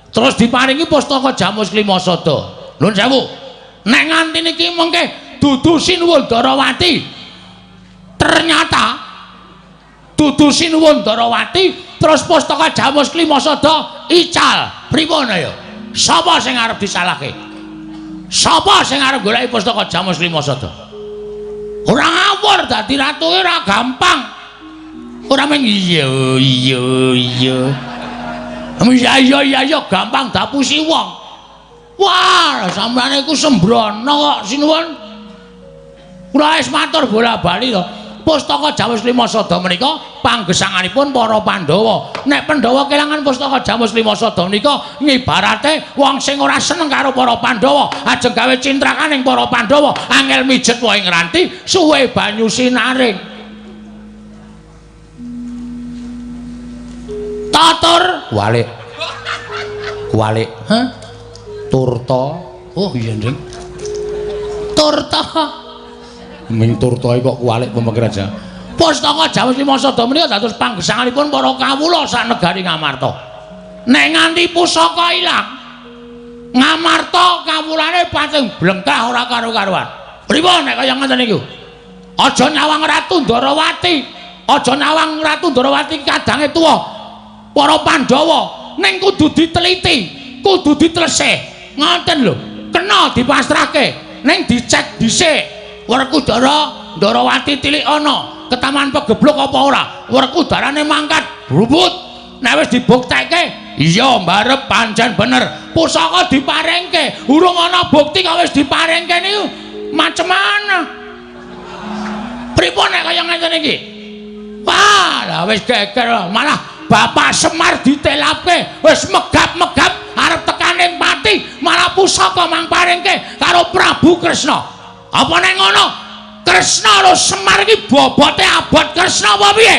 Terus diparingi pustaka Jamus Klimasada. Nuwun sewu. Nek nganti niki mengke dudu Sinuwun Ndarawati. Ternyata dudu Sinuwun Ndarawati terus pustaka Jamus Klimasada ical. Pripun ya? Sapa sing arep disalahke? Sapa sing arep goleki pustaka Jamus Klimasada? Ora ngawur dadi ratu ora gampang. Ora mung iya iya iya. Iya iya iya iya gampang dapusi wong. Wah, sampeyan iku sembrono kok sinuwun. Kula wis matur bola-bali to. Pustaka Jamus Limasada menika panggesanganipun para Pandhawa. Nek Pandhawa kelangan pustaka Jamus Limasada menika ngibarate wong sing ora seneng karo para Pandhawa, ajeng gawe cintrakaning para Pandhawa, angel mijet wae ngranti, suwe banyu sinaring. Tatur walik. Walik. Hah? Turta. Oh iya, Nding. Turta. Ming turta kok kuwalik pemikiran aja. Pustaka Jamus Limasada menika dados panggesanganipun para kawula sak negari Ngamarta. Nek nganti pusaka ilang, Ngamarta kawulane pating blengkah ora karu-karuan. Pripun nek kaya ngoten niku? Aja nyawang Ratu Ndarawati, aja nyawang Ratu Ndarawati kadange tuwa para Pandhawa, ning kudu diteliti, kudu ditelesih. Ngoten lho, kena dipasrahke, ning dicek dhisik. Werkudara Ndarawati tilik ana ketaman pegebluk apa ora? Werkudarane mangkat brubut. Nek wis dibuktekke, iya mbarep pancen bener. Pusaka diparingke, urung ana bukti kok wis diparingke niku macem mana? Pripun nek kaya ngene iki? Wah, lah wis geger malah Bapak Semar ditelapke, wis megap-megap arep tekane pati, malah pusaka mang paringke karo Prabu Kresna. Apa nek ngono? Kresna karo Semar iki bobote abot Kresna apa piye?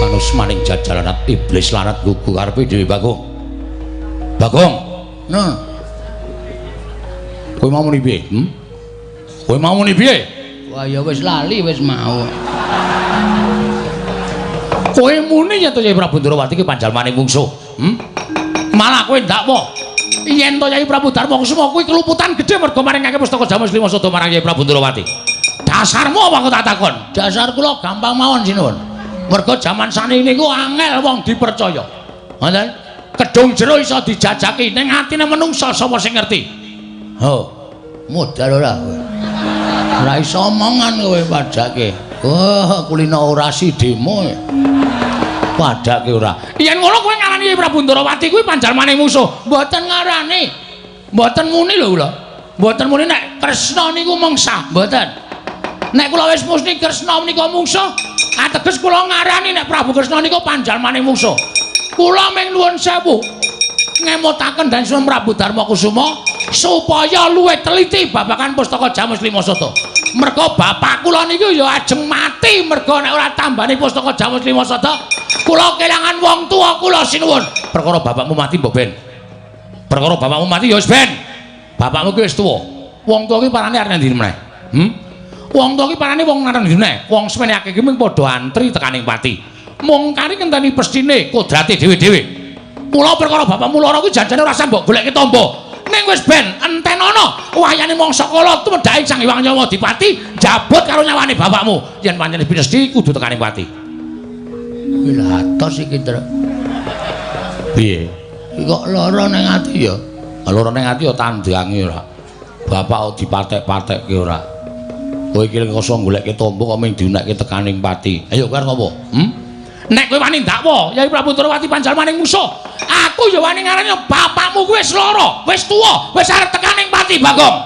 Manus maning jajalanat iblis lanat gugu karepe dhewe Bagong. Bagong. Nah. Kowe mau muni piye? Hmm? Kowe mau muni piye? Wah ya wis lali wis mau. Kowe muni yen to Kyai Prabu Ndarawati ki panjalmane mungsuh. Hmm? Malah kowe ndakwa yen to Kyai Prabu Darma Kusuma kuwi keluputan gedhe mergo maringake pustaka Jamus Limasada marang Kyai Prabu Ndarawati. Dasarmu apa aku tak takon? Dasar kula gampang mawon sinuwun. Mergo jaman saniki niku angel wong dipercaya. Ngoten? Kedung jero iso dijajaki ning atine menungsa sapa sing ngerti? Ho. Modal ora kowe. Ora iso omongan kowe padake. Wah, kulino orasi demo. Padake ora. Yen ngono kowe ngarani Prabu Ndarawati kuwi panjalmane musuh. Mboten ngarani. Mboten muni lho kula. Mboten muni nek Kresna niku mungsa, mboten. Nek kula wis muni Kresna menika mungsuh, ateges kula ngarani nek Prabu Kresna niku panjalmane mungsuh. Kula ming nuwun sewu ngemutaken dan Sunan Prabu Darma Kusuma supaya luwih teliti babagan pustaka Jamus Limasada. Merga bapak kula niku ya ajeng mati merga nek ora tambani pustaka Jamus Limasada, kula kelangan wong tuwa kula sinuwun. Perkara bapakmu mati mbok ben. Perkara bapakmu mati ya wis ben. Bapakmu ki wis tuwa. Wong tuwa ki parane arep ngendi meneh? Hmm? Wong tuwa iki parane wong narang dine, wong semene akeh iki mung padha antri tekaning pati. Mung kari ngenteni pestine kodrate dhewe-dhewe. Mula perkara bapakmu lara kuwi janjane ora usah mbok goleke tamba. Ning wis ben entenono wayane mangsa kala tumedhake Sang Hyang Nyawa Dipati njabut karo nyawane bapakmu. Yen pancen pinesti kudu tekaning pati. Kuwi lha atos iki, Truk. Piye? Iki kok lara ning ati ya? Lara ning ati ya tandange ora. Bapak dipatek-patekke ora. Kowe iki iso goleke tamba kok mung diunekke tekaning pati. Ayo kowe arep ngopo? Nek kowe wani ndakwa Yai Prabu Ndorowati panjalmaning musuh, aku ya wani ngarani bapakmu kuwi wis lara, wis tuwa, wis arep tekaning pati, Bagong.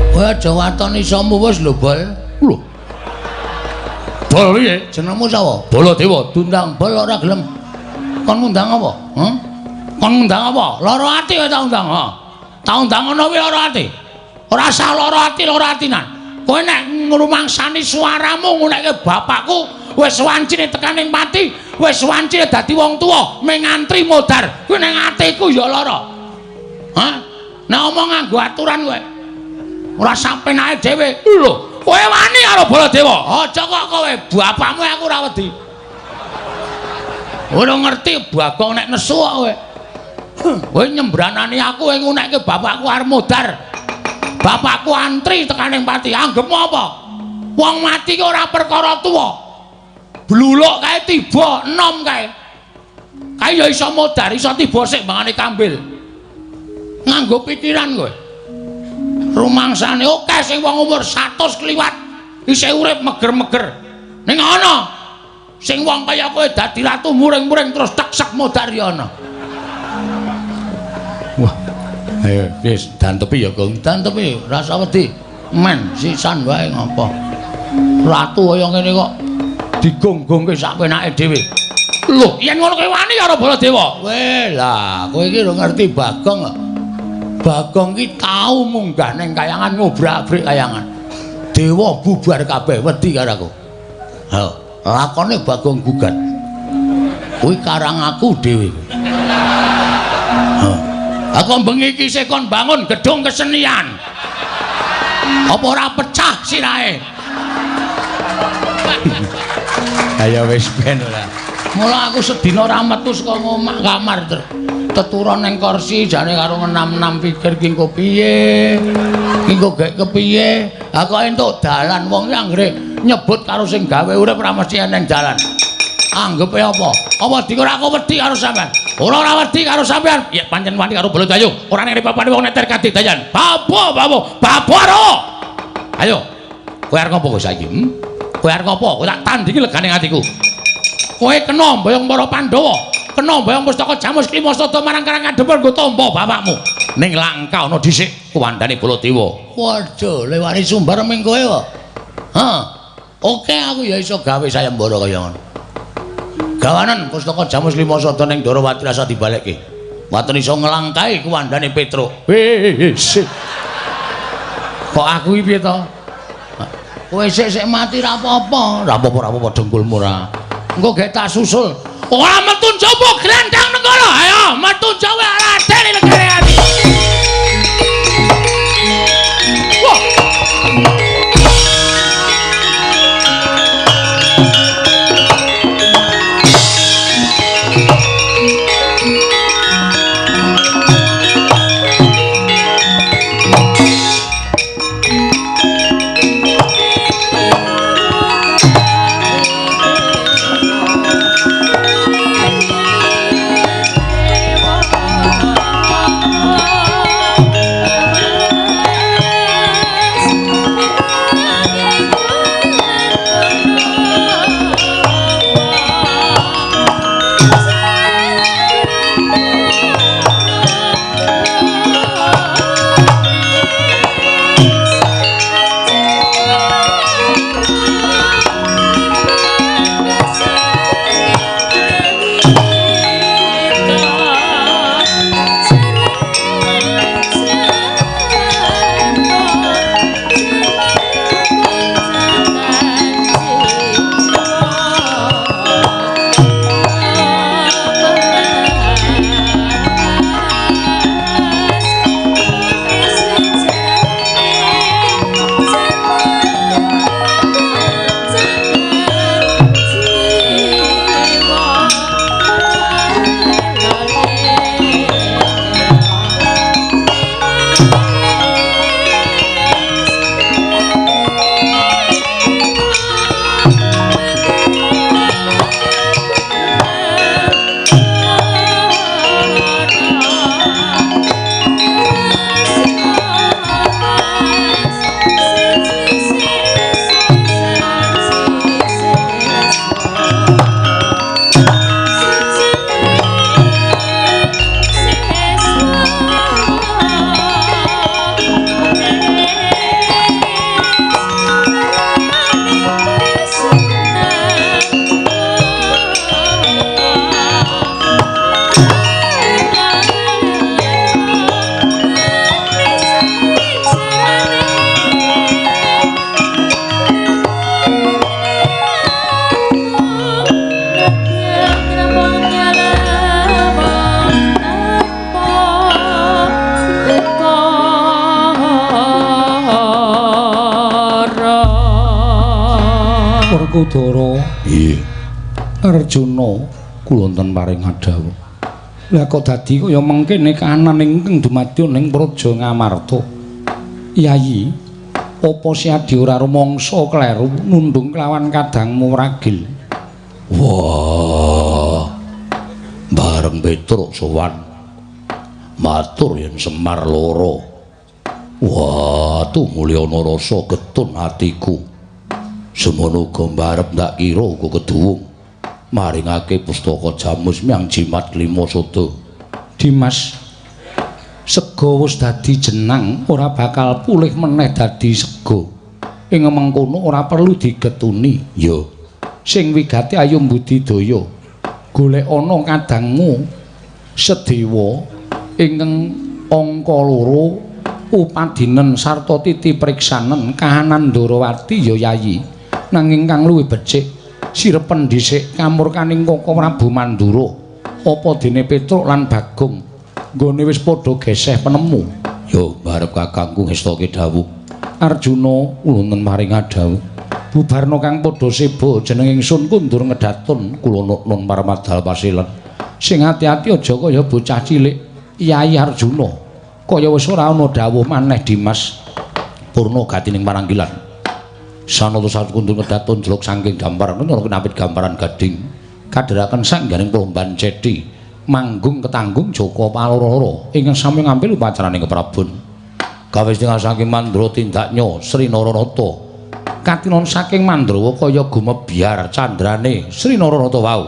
Kowe aja waton isomu wis lho, Bol. Lho. Bol piye? Jenengmu sapa? Baladewa. Diundang Bol ora gelem. Kon ngundang apa? Heh? Kon ngundang apa? Lara ati kowe tak undang, ha. Tak undang ngono kuwi lara ati. Ora usah lara ati, lara atinan. Kowe nek ngrumangsani suaramu ngunekke bapakku wis wancine tekaning pati, wis wancine dadi wong tuwa, mung ngantri modar. Kuwi ning atiku ya lara. Hah? Nek omong nganggo aturan kowe. Ora sampenake dhewe. Lho, kowe wani karo Baladewa? Aja kok kowe, bapakmu aku ora wedi. Ora ngerti Bagong nek nesu kok kowe. Kowe nyembranani aku kowe ngunekke bapakku arep modar. Bapakku antri tekaning pati. Anggepmu apa? Wong mati ki ora perkara tuwa. Bluluk kae tiba enom kae. Kae ya iso modar, iso tiba sik mbangane kambil. Nganggo pikiran kowe. Rumangsane akeh sing wong umur 100 kliwat isih urip meger-meger. Ning ana sing wong kaya kowe dadi ratu muring-muring terus teksek modar ya ana. Wah. Ayo wis dantepi ya, Gong. Dantepi, rasa wedi. Men sisan wae ngopo. Ratu kaya ngene kok digonggongke sak penake dhewe. Lho, yen ngono kowe wani karo Baladewa? Weh, lah kowe iki lho ngerti Bagong kok. Bagong ki tau munggah ning kayangan ngobrak-abrik kayangan. Dewa bubar kabeh wedi karo aku. Ha, lakone Bagong gugat. Kuwi karang aku dhewe. Ha. Aku bengi iki isih kon bangun gedung kesenian. Apa ora pecah sirahe? Ayo wis ben ora. Mula aku sedina ora metu saka omah kamar ter. Teturon ning kursi jane karo ngenam-enam pikir ki engko piye. Ki engko gek kepiye. Ha kok entuk dalan wong ki anggere nyebut karo sing gawe urip ora mesti eneng dalan. Anggepe apa? Apa dikira aku wedi karo sampean? Ora ora wedi karo sampean. Ya pancen wani karo Baladewa. Ora ning papane wong neter kadidayan. Babo, babo, babo ro. Ayo. Kowe arep ngopo kowe saiki? Kowe arep ngopo? Kowe tak tandingi legane atiku. Kowe kena mboyong para Pandhawa, kena mboyong pustaka Jamus Klima Sada marang Karang Kadempel nggo tampa bapakmu. Ning langka ana dhisik kuwandane Baladewa. Waduh, lewani sumbar ming kowe kok. Ha. Oke aku ya iso gawe sayembara kaya ngono. Gawanen pustaka Jamus Lima Sada ning Ndorowati rasa dibalekke. Waton iso nglangkahi kuwandane Petruk. Wis. Kok aku iki piye to? Kowe sik-sik mati ra apa-apa. Ra apa-apa, ra apa-apa dengkulmu ora. Engko gek tak susul. Ora metu njaba grandang nenggala. Ayo metu njaba ora adene negare ati. Wah. Werkudara. Iya. Arjuna kula wonten paring dawuh. Lah kok dadi kaya mengkene kahanan ingkang dumadya ning Praja Ngamarta. Yayi, apa Siadi ora rumangsa kleru nundung kelawan kadangmu ragil? Wah. Bareng Petruk sowan matur yen Semar loro. Wah, tumulyana rasa getun atiku. Semono uga mbarep ndak kira uga keduwung maringake pustaka jamus myang jimat lima sada. Dimas, sega wis dadi jenang ora bakal pulih meneh dadi sega. Ing mengkono ora perlu digetuni. Ya. Sing wigati ayo mbudidaya. Golek ana kadangmu Sedewa ingkang angka 2 upadinen sarta titi priksanen kahanan Ndorowati ya Yayi. Nanging kang luwih becik sirepen dhisik kamurkaning Koko Prabu Mandura. Apa dene Petruk lan Bagong nggone wis padha geseh penemu. Ya barep kakangku ngestake dawuh. Arjuna wonten maring dawuh. Bubarna kang padha seba jeneng ingsun kundur ngedatun kula nun parmadal pasilen. Sing ati-ati aja kaya bocah cilik. Yayi Arjuna kaya wis ora ana dawuh maneh Dimas. Purna gatining paranggilan. Sanata sakundur ngedatun jeluk saking gampar menawa kinapit gamparan gading. Kadheraken sangganing plomban ceti manggung ketanggung Joko Paloro ingkang sami ngambil upacaraning keprabon. Gawe setengah saking Mandra tindaknya Sri Naranata. Katinon saking Mandrawa kaya gumebyar candrane Sri Naranata wau.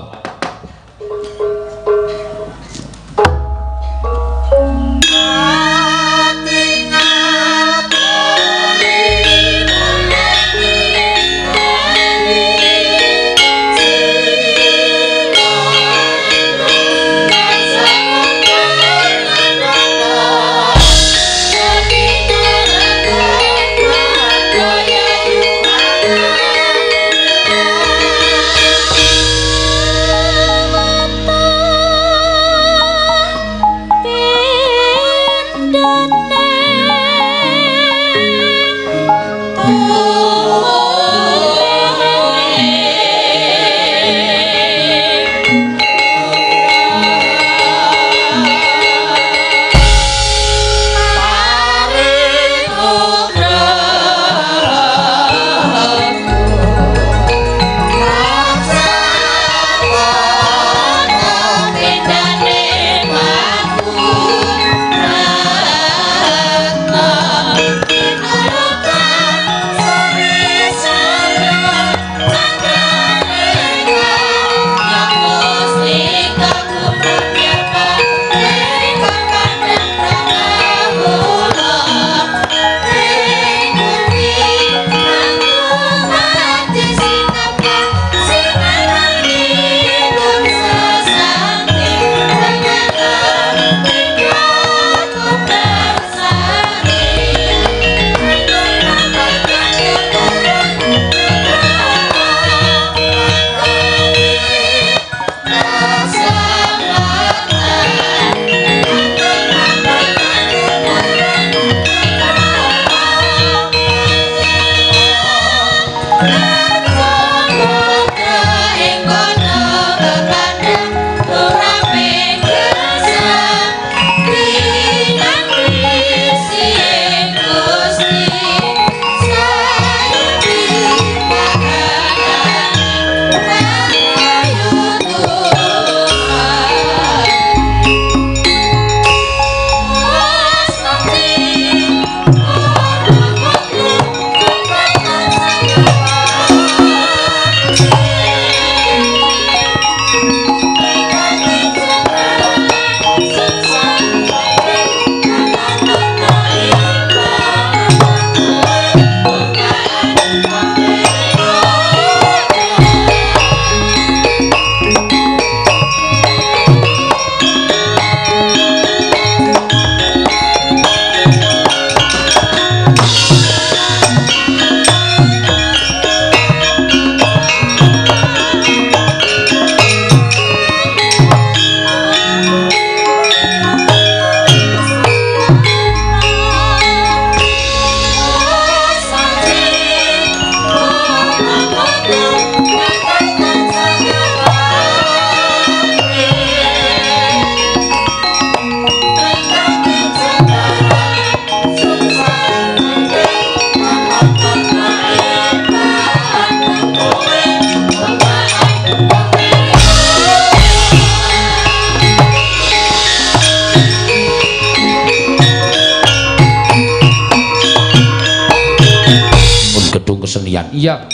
Iya.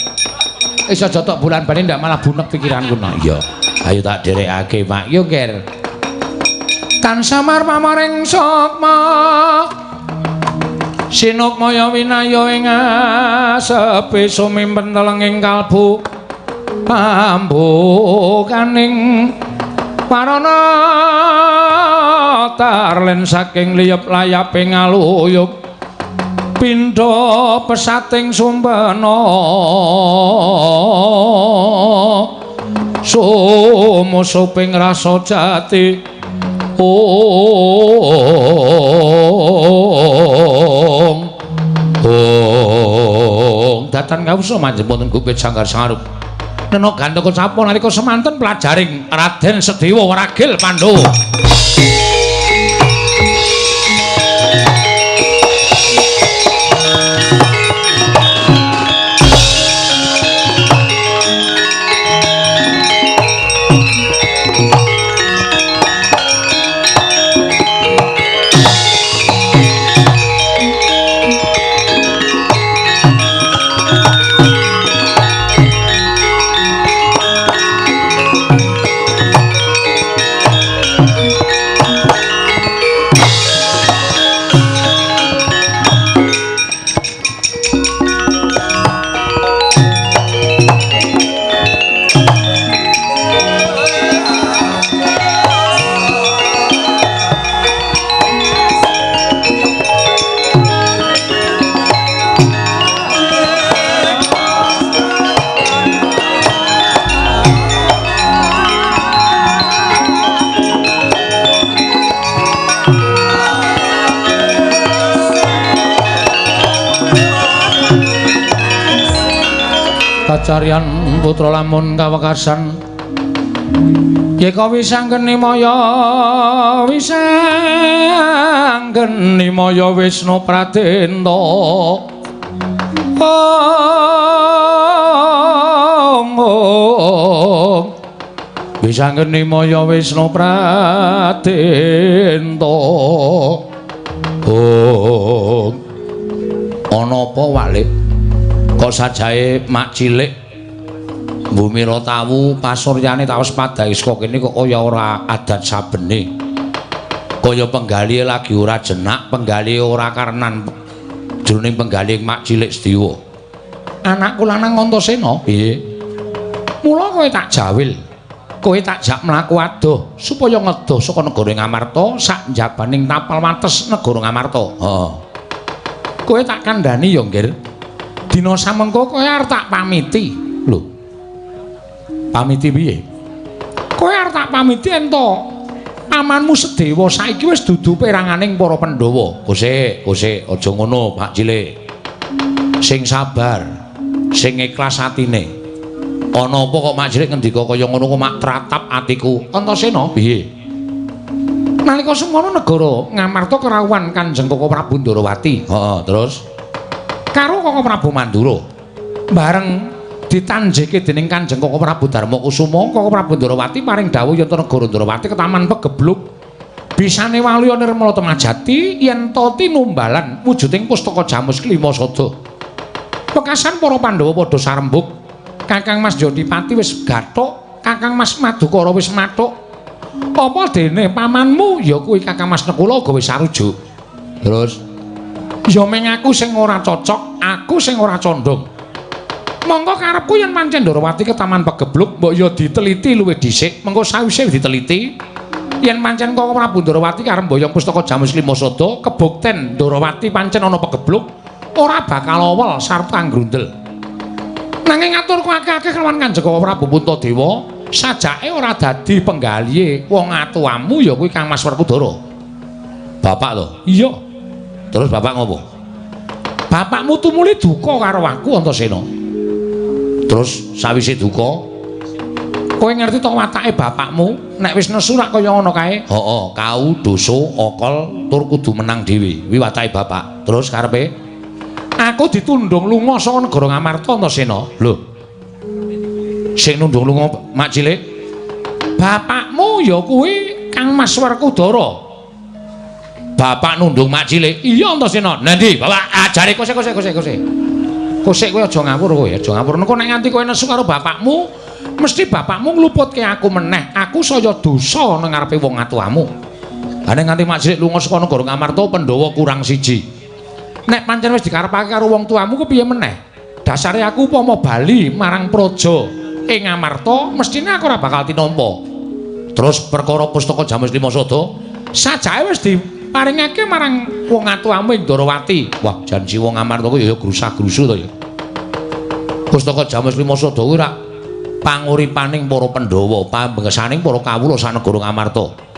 Wis aja tok bulan bali ndak malah bunek pikiranku. Nah, iya. Ayo tak dherekake, Pak. Yo, Ger. Tan samar pamaring sukma. Sinukmaya winaya ing asepi sumimpen telenging kalbu. Pambukaning parana tarlen saking liyep layape ngaluyup pindha pesating sumpena sumusuping rasa jati ong ong datan kawusa manjing wonten gupit sanggar sangarup nena gantaka sapa nalika semanten pelajaring Raden Sedewa Ragil Pandhawa. Kacarian putra lamun kawekasan yeka wisanggeni maya wisanggeni maya Wisnu Pradenta ong ong wisanggeni maya Wisnu Pradenta ong ana apa walik kok sajae mak cilik Bumira tawu pasuryane tawes padhae saka kene kok kaya ora adat sabene. Kaya penggalihe lagi ora jenak, penggalihe ora karenan jroning penggalihe mak cilik Sedewa. Anakku lanang Antasena, piye? Mula kowe tak jawil. Kowe tak jak mlaku adoh supaya ngedoh saka negara Ngamarta sak njabaning tapal wates negara Ngamarta. Heeh. Kowe tak kandhani ya, Nggir. Dina samengko kowe arep tak pamiti. Lho. Pamiti piye? Kowe arep tak pamiti ento pamanmu Sedewa saiki wis dudu peranganing para Pandhawa. Kosek, kosek, aja ngono, Pak Cilik. Sing sabar, sing ikhlas atine. Ana apa kok Mak Cilik ngendika kaya ngono kok mak tratap atiku. Antasena piye? Nalika semono negara Ngamarta kerawuhan Kanjeng Koko Prabu Ndorowati. Heeh, terus karo Koko Prabu Mandura bareng ditanjeke dening Kanjeng Koko Prabu Darmakusuma, Koko Prabu Ndorowati paring dawuh yen negara Ndorowati ketaman pegebluk bisane waluya nirmala temajati yen ta tinumbalan wujuding pustaka Jamus Klima Sada. Wekasan para Pandhawa padha sarembug, Kakang Mas Jodipati wis gathuk, Kakang Mas Madukara wis mathuk. Apa dene pamanmu ya kuwi Kakang Mas Nekula uga wis sarujuk. Terus ya meng aku sing ora cocok, aku sing ora condong. Monggo karepku yen pancen Ndorowati ketaman pegebluk mbok ya diteliti luwih dhisik, mengko sawise diteliti yen pancen Koko Prabu Ndorowati karep mboyong pustaka Jamus Lima Sada, kebukten Ndorowati pancen ana pegebluk ora bakal awel sarta nggrundel. Nanging aturku akeh-akeh kelawan Kanjeng Koko Prabu Puntadewa, sajake ora dadi penggalihe wong atuamu ya kuwi Kang Mas Werkudara. Bapak to? Iya. Terus bapak ngopo? Bapakmu tumuli duka karo aku Antasena. Terus sawise duka, kowe ngerti to watake bapakmu nek wis nesu rak kaya ngono kae? Heeh, kau dosa okol tur kudu menang dhewe. Kuwi watake bapak. Terus karepe? Aku ditundung lunga saka negara Ngamarta Antasena. Lho. Sing nundung lunga mak cilik? Bapakmu ya kuwi Kang Mas Werkudara. Bapak nundung mak cilik. Iya Antasena. Nanti bapak ajare kose kose kose kose. Kosek kowe aja ngawur kowe, aja ngawur. Nek nganti kowe nesu karo bapakmu, mesti bapakmu ngluputke aku meneh. Aku saya dosa nang ngarepe wong atuamu. Lah nek nganti Mak Cilik lunga saka negara Ngamarta, Pandhawa kurang siji. Nek pancen wis dikarepake karo wong tuamu kepiye meneh? Dasare aku upama bali marang praja ing Ngamarta, mestine aku ora bakal tinampa. Terus perkara pustaka Jamus Lima Sada sajake wis diparingake marang wong atuamu ing Ndorowati. Wah, janji wong Ngamarta kuwi ya grusah-grusu to ya. Pustaka Jamus Lima Sada kuwi rak panguripaning para Pandhawa, pambengesaning para kawula sanegara Ngamarta.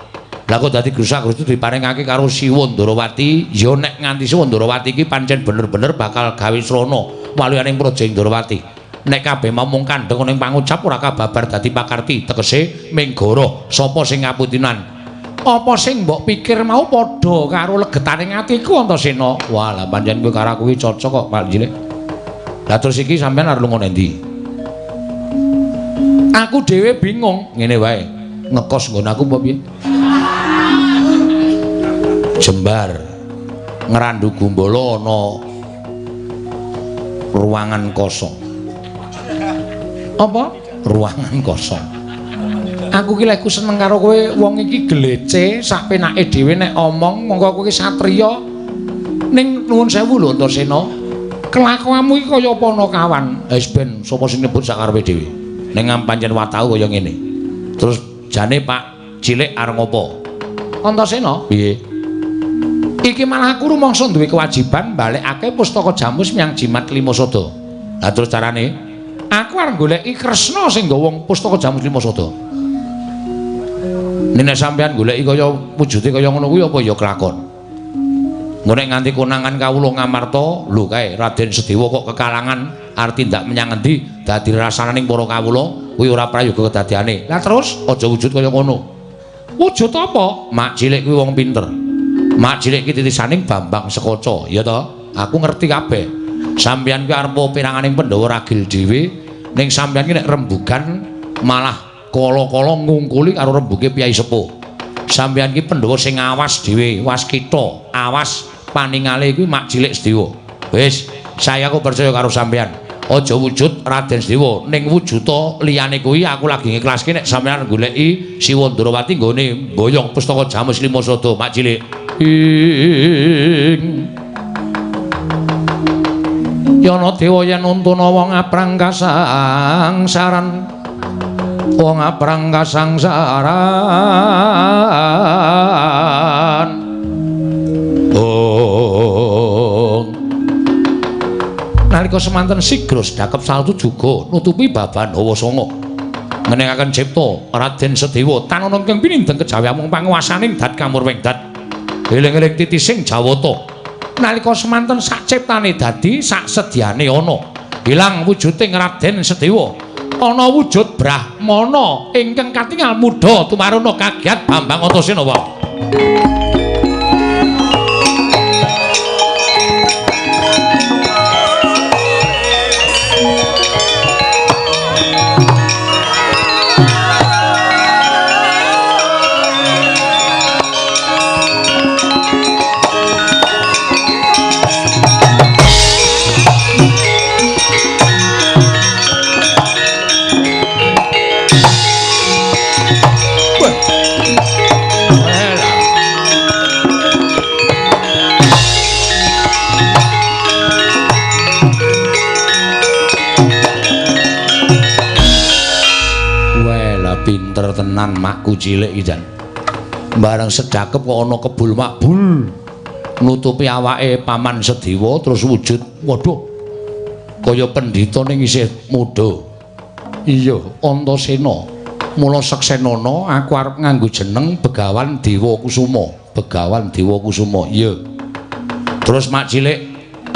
Lah kok dadi grusah-grusu diparingake karo Siwa Ndorowati, ya nek nganti Siwa Ndorowati iki pancen bener-bener bakal gawe srana waluyaning praja Ndorowati. Nek kabeh mau mung kandheng ning pangucap ora kababar dadi pakarti, tegese minggara sapa sing ngaputinan. Apa sing mbok pikir mau padha karo legetane atiku Antasena. Wah, lah pancen kowe karo aku iki cocok kok, Pak Cilik. Lah terus iki sampean arep lunga nendi? Aku dhewe bingung, ngene wae. Ngekos nggon aku apa piye? Jembar Ngrandu Gumbala ana ruangan kosong. Apa? Ruangan kosong. Aku ki lek seneng karo kowe, wong iki glece sak penake dhewe nek omong, mongko kowe iki satriya. Ning nuwun sewu lho Antasena. Kelakuanmu iki kaya panakawan. Wis ben sapa sing nyebut sak karepe dhewe. Ning pancen wataku kaya ngene. Terus jane Pak Cilik arep ngopo? Antasena, piye? Iki malah aku rumangsa duwe kewajiban balekake pustaka Jamus menyang Jimat Lima Sada. Lah terus carane? Aku arep goleki Kresna sing nggawa pustaka Jamus Lima Sada. Nek sampean goleki kaya wujude kaya ngono kuwi apa ya kelakon. Engko nek nganti konangan kawula Ngamarta, lho kae Raden Sedewa kok kekalangan arep tindak menyang endi dadi rasananing para kawula kuwi ora prayoga kedadiane. Lah terus aja wujud kaya ngono. Wujud apa? Mak Cilik kuwi wong pinter. Mak Cilik iki titisaning Bambang Sekoco, ya toh? Aku ngerti kabeh. Sampeyan kuwi arep piranganing Pandhawa ragil dhewe, ning sampeyan ki nek rembugan malah kala-kala ngungkuli karo rembuge Piyai Sepuh. Sampeyan ki Pandhawa sing awas dhewe, waskita, awas paningale kuwi Mak Cilik Sedewa. Wis, saya aku percaya karo sampeyan. Aja wujud Raden Sedewa, ning wujuda liyane kuwi aku lagi ngiklaske nek sampeyan goleki Siwa Ndorowati nggone mboyong pustaka Jamus Lima Sada, Mak Cilik. Ing Yana dewa yen untuna wong aprang kasangsaran, wong aprang kasangsaran. Oh, nalika semanten sigra sedakep saltu juga nutupi baban hawa sanga ngenengaken cipta Raden Sedewa tanana ingkang pinindeng kejawi amung panguwasaning dat kamurwing dat eling-eling titising Jawata. Nalika semanten sak ciptane dadi sak sedyane ana ilang wujuding Raden Sedewa, ana wujud Brahmana ingkang katingal mudha tumaruna kagiat Bambang Antasena. Pinter tenan makku cilik iki jan. Bareng sedakep kok ana kebul makbul nutupi awake Paman Sedewa terus wujud. Waduh. Kaya pendhita ning isih muda. Iya, Antasena. Mula seksenana aku arep nganggo jeneng Begawan Dewa Kusuma. Begawan Dewa Kusuma. Iya. Terus Mak Cilik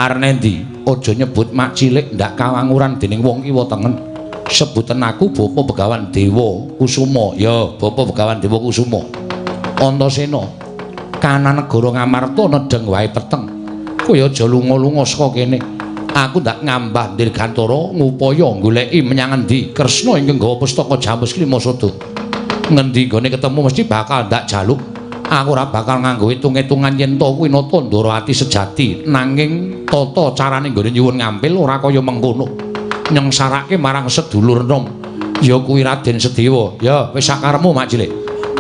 arep nendi? Aja nyebut Mak Cilik ndak kawanguran dening wong kiwa tengen. Sebutan aku Bapak Begawan Dewa Kusuma. Ya, Bapak Begawan Dewa Kusuma. Antasena, kanan negara Ngamarta nedheng wae peteng. Kowe aja lunga-lunga saka kene. Aku ndak ngambah dirgantara ngupaya goleki menyang endi Kresna ingkang nggawa pustaka Jamus Lima Sada. Ngendi nggone ketemu mesti bakal ndak jaluk. Aku ora bakal nganggo hitung-hitungan yen to kuwi Nata Ndorowati sejati, nanging tata carane nggone nyuwun ngampil ora kaya mengkono. Nyengsarake marang sedulur nom. Ya kuwi Raden Sedewa. Ya wis sakarepmu Mak Cilik.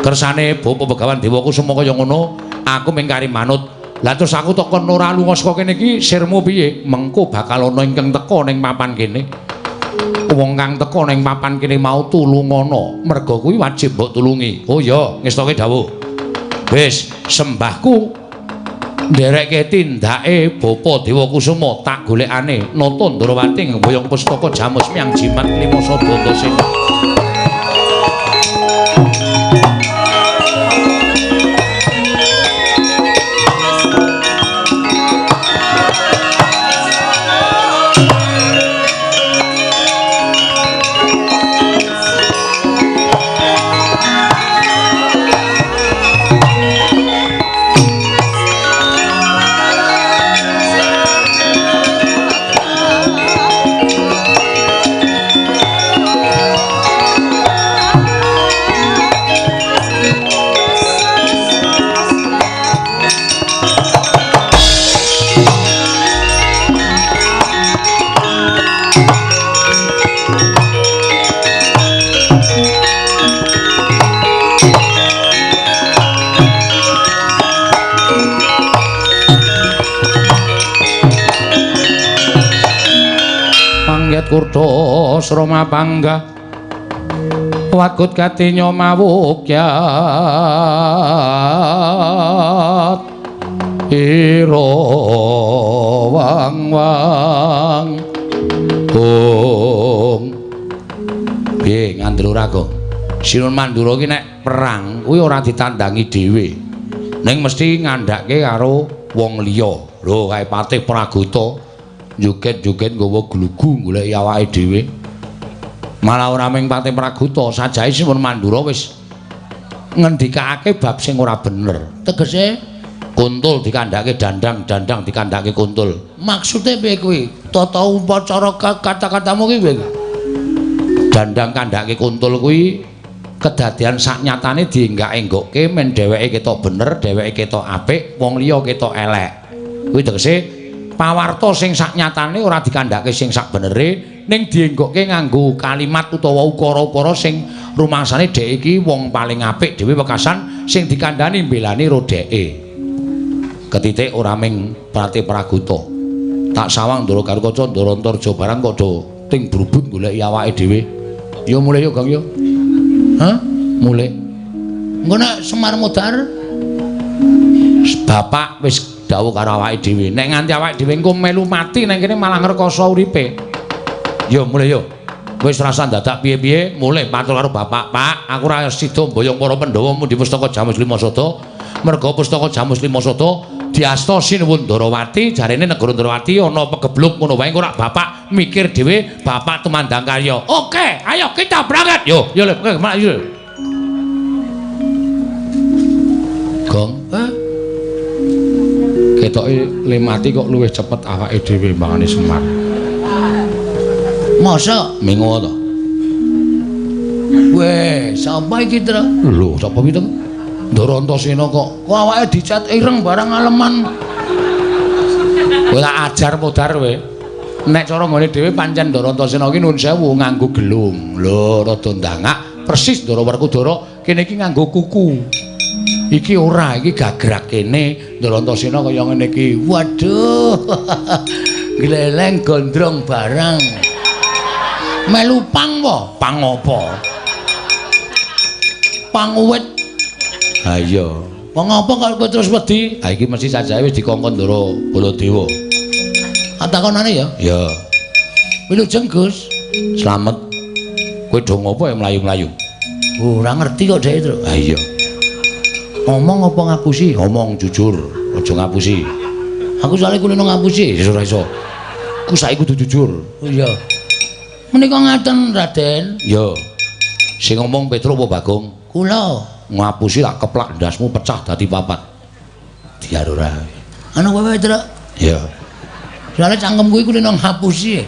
Kersane Bapa Begawan Dewa Kusuma kaya ngono, aku mung kari manut. Lah terus aku takon ora lunga saka kene iki sirmu piye? Mengko bakal ana ingkang teka ning papan kene. Wong kang teka ning papan kene mau tulungana, merga kuwi wajib mbok tulungi. Oh iya, ngestoke dawuh. Wis, sembahku nderekke tindake Bapa Dewa Kusuma tak golekane Nata Ndorowati ngboyong pustaka Jamus Miang Jimat Lima Sabandasena. Kurda srama pangga wagut katinya mawukyat ira wang wang ung. Piye ngandel ora kok Sinun Mandura iki nek perang kuwi ora ditandangi dhewe, ning mesti ngandhake karo wong liya. Lho kae Patih Pragota joget-joget nggawa glugu goleki awake dhewe. Malah ora mung Patih Pragota, sajahe Sinuwun Mandura wis ngendikake bab sing ora bener. Tegese kuntul dikandhake dandang, dandang dikandhake kuntul. Maksude piye kuwi? Tata upacara kata-katamu ki piye? Dandang kandhake kuntul kuwi kedadian saknyatane dienggak-enggokke men dheweke ketok bener, dheweke ketok apik, wong liya ketok elek. Kuwi tegese pawarta sing saknyatane ora dikandhake sing sakbenere, ning dienggokke nganggo kalimat utawa ukara-ukara sing rumangsane dhek iki wong paling apik dhewe wekasan sing dikandhani mbelani ro dheke. Ketitik ora ming Patih Pragota. Tak sawang Ndara Garukaca Ndara Antarja barang kok do ting brubut goleki awake dhewe. Yo mulih yo Gang yo. Hah? Mulih. Engko nek Semar modar bapak wis dawuh karo awake dhewe, nek nganti awake dhewe engko melu mati nang kene malah ngrekoso uripe. Yo mulih yo. Wis rasa dadak piye-piye, mulih matur karo bapak, "Pak, aku ora sida mboyong para Pandhawa mundhi pustaka Jamus Lima Sada. Merga pustaka Jamus Lima Sada diasta Sinuwun Ndorowati, jarene negara Ndorowati ana pegebluk ngono wae engko rak bapak mikir dhewe, bapak tumandang karya." Oke, ayo kita berangkat. Yo, yo le, yo. Gong, hah? Ketoke le mati kok luwih cepet awake dhewe mbangane Semar. Masa mingo to? Weh, sapa iki, Tru? Lho, sapa iki to? Ndara Antasena kok. Kok awake dicat ireng barang aleman. Kowe tak ajar modar kowe. Nek cara nggone dhewe pancen Ndara Antasena iki nuwun sewu nganggo gelung. Lho, rada ndangak persis Ndara Werkudara kene iki nganggo kuku. Iki ora, iki gagrak kene Ndara Antasena kaya ngene iki. Waduh. Gleleng gondrong barang. Melu pang po? Pang apa? Pang uwit. Ha iya. Wong apa kok kowe terus wedi? Ha iki mesti sajahe wis dikongkon Ndara Baladewa. Takonane ya? Ya. Wilujeng Gus. Slamet. Kowe do ngopo ya mlayu-mlayu? Ora ngerti kok dhek, Tru. Ha iya. Ngomong apa ngapusi? Ngomong jujur, aja ngapusi. Aku soalnya kulino ngapusi. Ya ora iso. Ku saiki kudu jujur. Oh iya. Menika ngaten, Raden. Ya. Sing ngomong Petruk apa Bagong? Kula. Ngapusi tak keplak ndasmu pecah dadi papat. Diar ora. Ana kowe, Petruk? Ya. Soale cangkemku iku kulino ngapusi.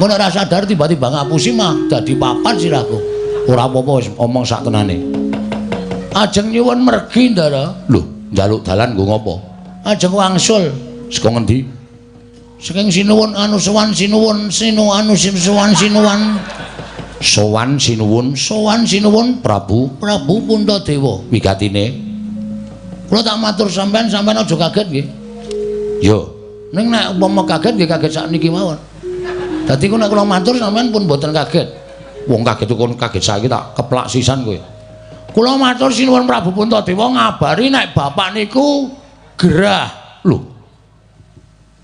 Ngono ora sadar tiba-tiba ngapusi mah dadi papat sirahku. Ora apa-apa wis omong sak tenane. Ajeng nyuwun mergi, Ndara. Lho, njaluk dalan nggo ngopo? Ajeng wangsul. Saka ngendi? Saking sinuwun anu sowan sinuwun sinu anu sowan sinuwan. Sowan sinuwun, sowan sinuwun Prabu, Prabu Puntadewa. Wigatine kula tak matur sampean, sampean aja kaget nggih. Yo, ning nek umpama kaget nggih kaget sakniki mawon. Dadi ku nek kula matur sampean pun mboten kaget. Wong kaget kon kaget saiki tak keplak sisan kowe. Kula matur sinuwun Prabu Puntadewa ngabari nek bapak niku gerah. Lho.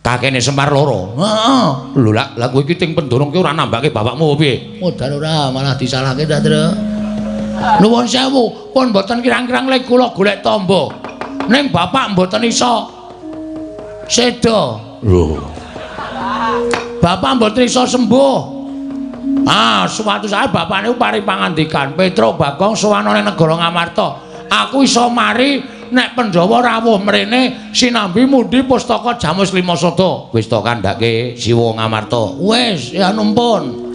Kakene Semar loro. Heeh. Lho lak kowe iki ting Pendorong ki ora nambake bapakmu piye? Modal ora malah disalahke ta, Tru. Nuwun sewu, pun mboten kirang-kirang lek kula golek tamba. Ning bapak mboten iso seda. Lho. Bapak mboten iso sembuh. Ah, suatu saat bapak niku paring pangandikan, Petruk Bagong sowan ning negara Ngamarta. Aku iso mari nek Pandhawa rawuh mrene sinambi mundi pustaka Jamus Lima Sada. Wis to kandhake Siwa Ngamarta. Wis, ya numpun.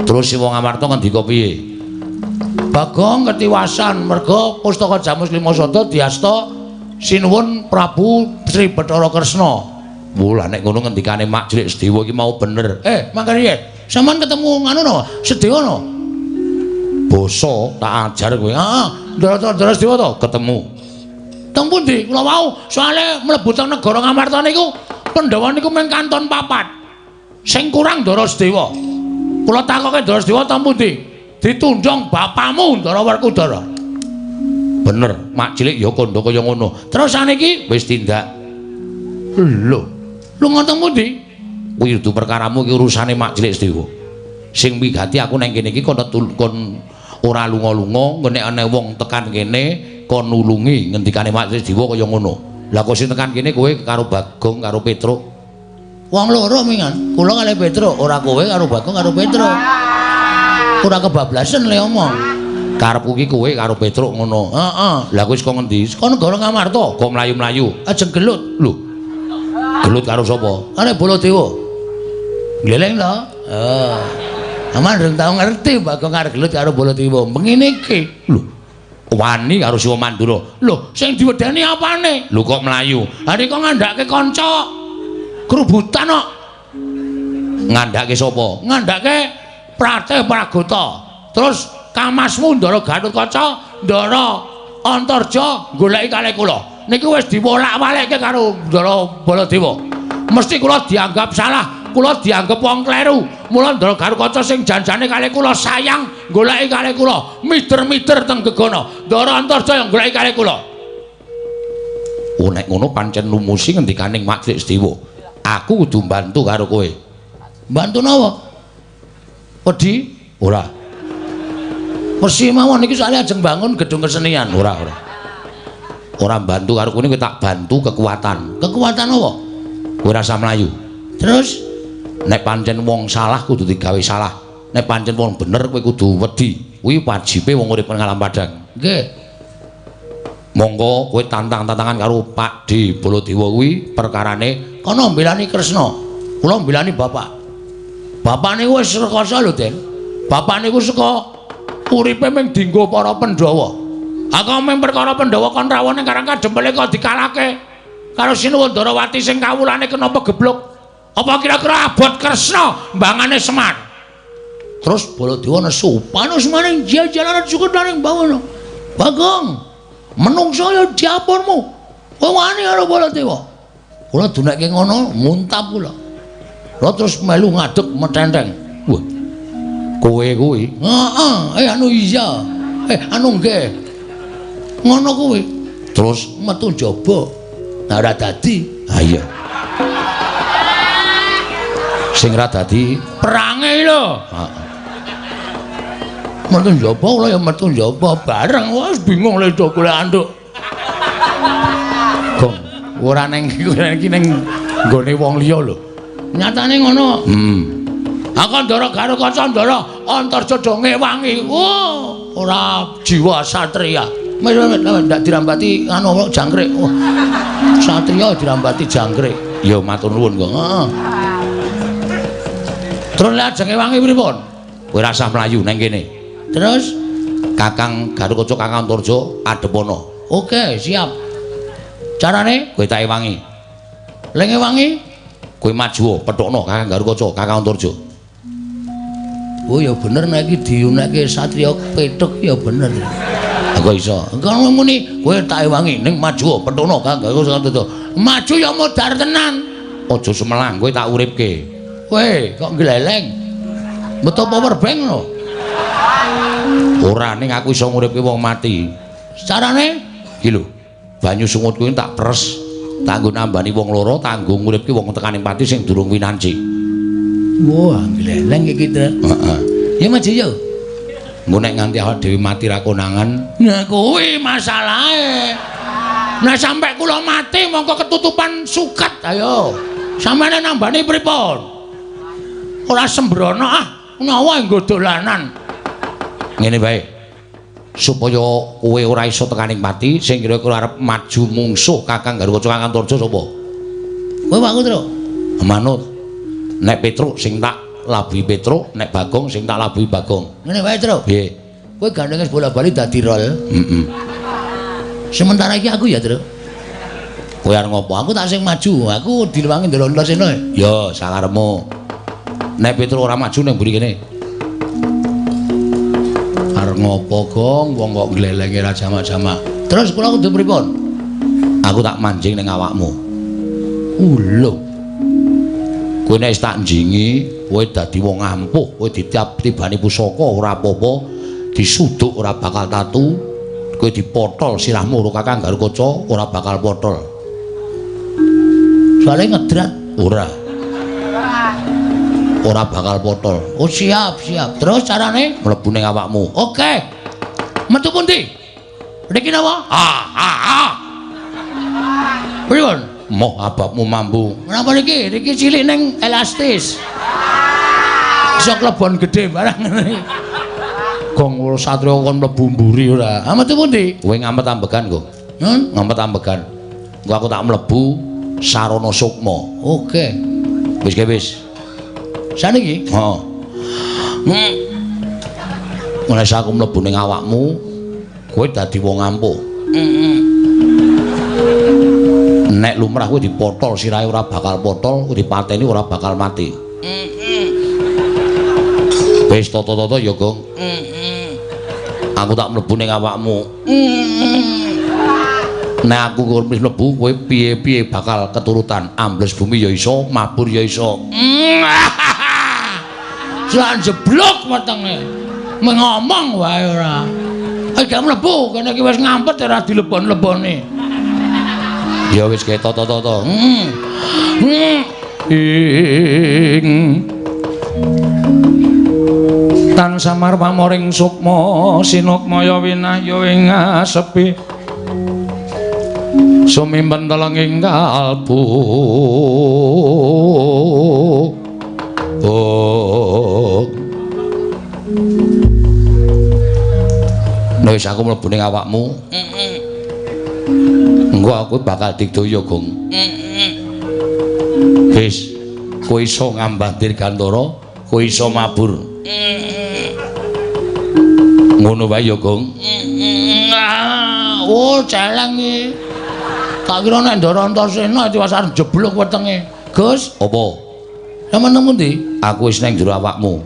Terus Siwa Ngamarta ngendika piye? Bagong ketiwasan merga pustaka Jamus Lima Sada diasta sinuwun Prabu Sri Bathara Kresna. Wah, nek ngono ngendikane Mak Cilik Sedewa iki mau bener. Mangkane piye? Sampeyan ketemu nganu no, Sedewa no? Basa tak ajar kowe. Heeh, Ndara Sedewa to? Ketemu. Teng pundi? Kula wau soalé mlebu teng negara Ngamarta niku Pandhawa niku mung kanton papat. Sing kurang Ndara Sedewa. Kula takoke Ndara Sedewa teng pundi? Ditundhong bapamu Ndara Werkudara. Bener, Mak Cilik ya kandha kaya ngono. Terus saniki wis tindak. Lho, lunga teng pundi? Kuwi dudu perkaramu, iki urusane Mak Cilik Sedewa. Sing wigati aku nang kene iki kon ora lunga-lunga, nek ana wong tekan kene kon nulungi ngendikane Mak Cilik Sedewa kaya ngono. Lah kok sing tekan kene kowe karo Bagong karo Petruk. Wong loro mingan, kula kalih Petruk, ora kowe karo Bagong karo Petruk. Ora kebablasen le omong. Karepku ki kowe karo Petruk ngono. Heeh. Lah kowe saka ngendi? Saka negara Ngamarta. Kok mlayu-mlayu? Ajeng gelut. Lho. Gelut karo sapa? Karo Baladewa. Gleleng to? Heeh. Aman rung tau ngerti Bagong arep gelut karo Baladewa. Mengene iki. Lho. Wani karo Siwa Mandura. Lho, sing diwedeni apane? Lho kok mlayu? Ha rika ngandhake kanca grubutan kok. Ngandhake sapa? Ngandhake Pratih Pragota. Terus kamasmu Ndara Gatotkaca, Ndara Antarja goleki kalih kula. Niki wis diwolak-walikke karo Ndara Baladewa. Mesti kula dianggap salah, kula dianggap wong kleru. Mula Ndara Gatotkaca sing janjane kalih kula sayang goleki kalih kula, mider-mider teng gegana. Ndara Antarja yang goleki kalih kula. Oh nek ngono pancen lumusi ngendikaning Mak Cilik Sedewa. Aku kudu mbantu karo kowe. Mbantu napa? Wedi? Ora. Mesti mawon iki soalé ajeng bangun gedung kesenian. Ora, ora. Ora mbantu karo kowe tak bantu kekuatan. Kekuatan apa? Kowe ora usah mlayu. Terus nek pancen wong salah kudu digawe salah. Nek pancen wong bener kowe kudu wedi. Kuwi wajibe wong urip nang alam padhang. Nggih. Monggo kowe tantang-tantangan karo Pak D Baladewa kuwi perkarane kono mbelani Kresna. Kula mbelani bapak. Bapak niku wis rekoso lho, Den. Bapak niku saka uripe mung dinggo para Pandhawa. Aku mung perkara Pandhawa kon rawuh ning Karang Kadempele kok dikalahke karo Sinuwun Ndarawati sing kawulane kena pegebluk. Apa kira-kira abot Kresna mbangane Semar? Terus Baladewa nesu, panus maning jajalaran sukutaning bawana. Bagong, menungso ya diapurmu. Kowe wani karo Baladewa. Kula dunekke ngono, muntap kula. Kula terus melu ngadeg metenteng. Wah. Kowe kuwi? Heeh, anu iya. Anu nggih. Ngono kuwi. Terus metu njaba. Nah ora dadi. Ha iya. Sing ora dadi perange lho. Heeh. Metu njaba kula ya metu njaba bareng. Wis bingung lho do golek anduk. Gong, ora ning iki ning nggone wong liya lho. Nyatane ngono. Aku Ndara Gatotkaca Ndara Antarja do ngewangi. Oh, ora jiwa satria. Wis ndak dirambati anu jangkrik. Oh. Satria dirambati jangkrik. Ya matur nuwun kok. Heeh. Terus lajeng ngewangi pripun? Kowe ora usah mlayu nang kene. Terus Kakang Garukaca, Kakang Antarja adhepono. Oke, siap. Carane kowe tak ewangi. Leng ewangi kowe maju pethukno Kakang Garukaca, Kakang Antarja. Oh ya bener nek iki diunekke satriya Petruk ya bener. Aku iso. Engko muni kowe tak ewangi ning maju pethukno Kakang Garukaca, Kakang Antarja. Maju ya modar tenan. Aja sumelang kowe tak uripke. Kowe kok gleleng. Metu power bank lho. Ora ning aku iso nguripke wong mati. Carane iki lho. Banyu sungut kuwi tak pres, tak nggo nambani wong loro, tak nggo nguripke wong tekaning pati sing durung winanci. Wah, gleleng iki, Truk. Heeh. Ya maju yo. Engko nek nganti awak dhewe mati ra konangan, nah kuwi masalahe. Nah sampe kula mati mongko ketutupan suket. Ayo. Sampeyan nambani pripun? Ora sembrono ah, nyawa nggo dolanan. Ngene wae. Supaya kowe ora iso tekaning pati, sing kira-kira arep maju mungsuh Kakang Garukaca, Kakang Antarja sapa? Kowe Pak Putra. Manut. Nek Petruk sing tak labuhi Petruk, nek Bagong sing tak labuhi Bagong. Ngene wae, Truk. Piye? Kowe gandeng wis bola-bali dadi rol. Heeh. Sementara iki aku ya, Truk. Kowe arep ngopo? Aku tak sing maju, aku dilewangi ndelok Antasena. Ya, sakarepmu. Nek Petruk ora maju ning mburi kene. Arep ngopo, Gong? Wong kok glelenge ra jamak-jamak. Terus kula kudu pripun? Aku tak manjing ning awakmu. Lho. Kowe nek wis tak njingi, kowe dadi wong ampuh, kowe ditibani pusaka ora apa-apa, disuduk ora bakal tatu, kowe dipotol sirahmu karo Kakang Garukaca ora bakal potol. Soale ngedrat ora. Ora bakal potol. Oh siap, siap. Terus carane mlebu ning awakmu. Oke. Metu pundi? Niki napa? Ah, ah, ah. Pripun? Moh ababmu mambu. Kenapa niki? Niki cilik ning elastis. Iso klebon gedhe barang ngene. Gong satriya kon mlebu mburi ora. Ah metu pundi? Kowe ngamet ambegan, Gong. Hmm? Ngamet ambegan. Engko aku tak mlebu sarana sukma. Oke. Wis ke wis. Saniki? Heeh. Nek aku mlebu ning awakmu, kowe dadi wong ampuh. Nek lumrah kowe dipotol sirahe ora bakal potol, kowe dipateni ora bakal mati. Wis tata-tata ya, Gong. Aku tak mlebu ning awakmu. Nek aku wis mlebu, kowe piye-piye bakal keturutan. Ambles bumi ya iso, mabur ya iso. Jan jeblok wetenge. Ngomong wae ora. Gak mlebu, kene iki wis ngampet ora dilebon-lebone. Ya wis kae tata-tata. Ing tan samar pamoring sukma sinukmaya winahya ing asepi sumimpen telenging kalbu. Oh. Nek wis aku mlebu ning awakmu, engko aku bakal digdaya, Gong. Wis, kowe iso ngambah dirgantara, kowe iso mabur. Ngono wae ya, Gong. Oh, celeng iki. Tak kira nek Ndara Antasena tiwas arep jeblok wetenge. Gus, apa? Sampeyan nang pundi? Aku wis nang jero awakmu.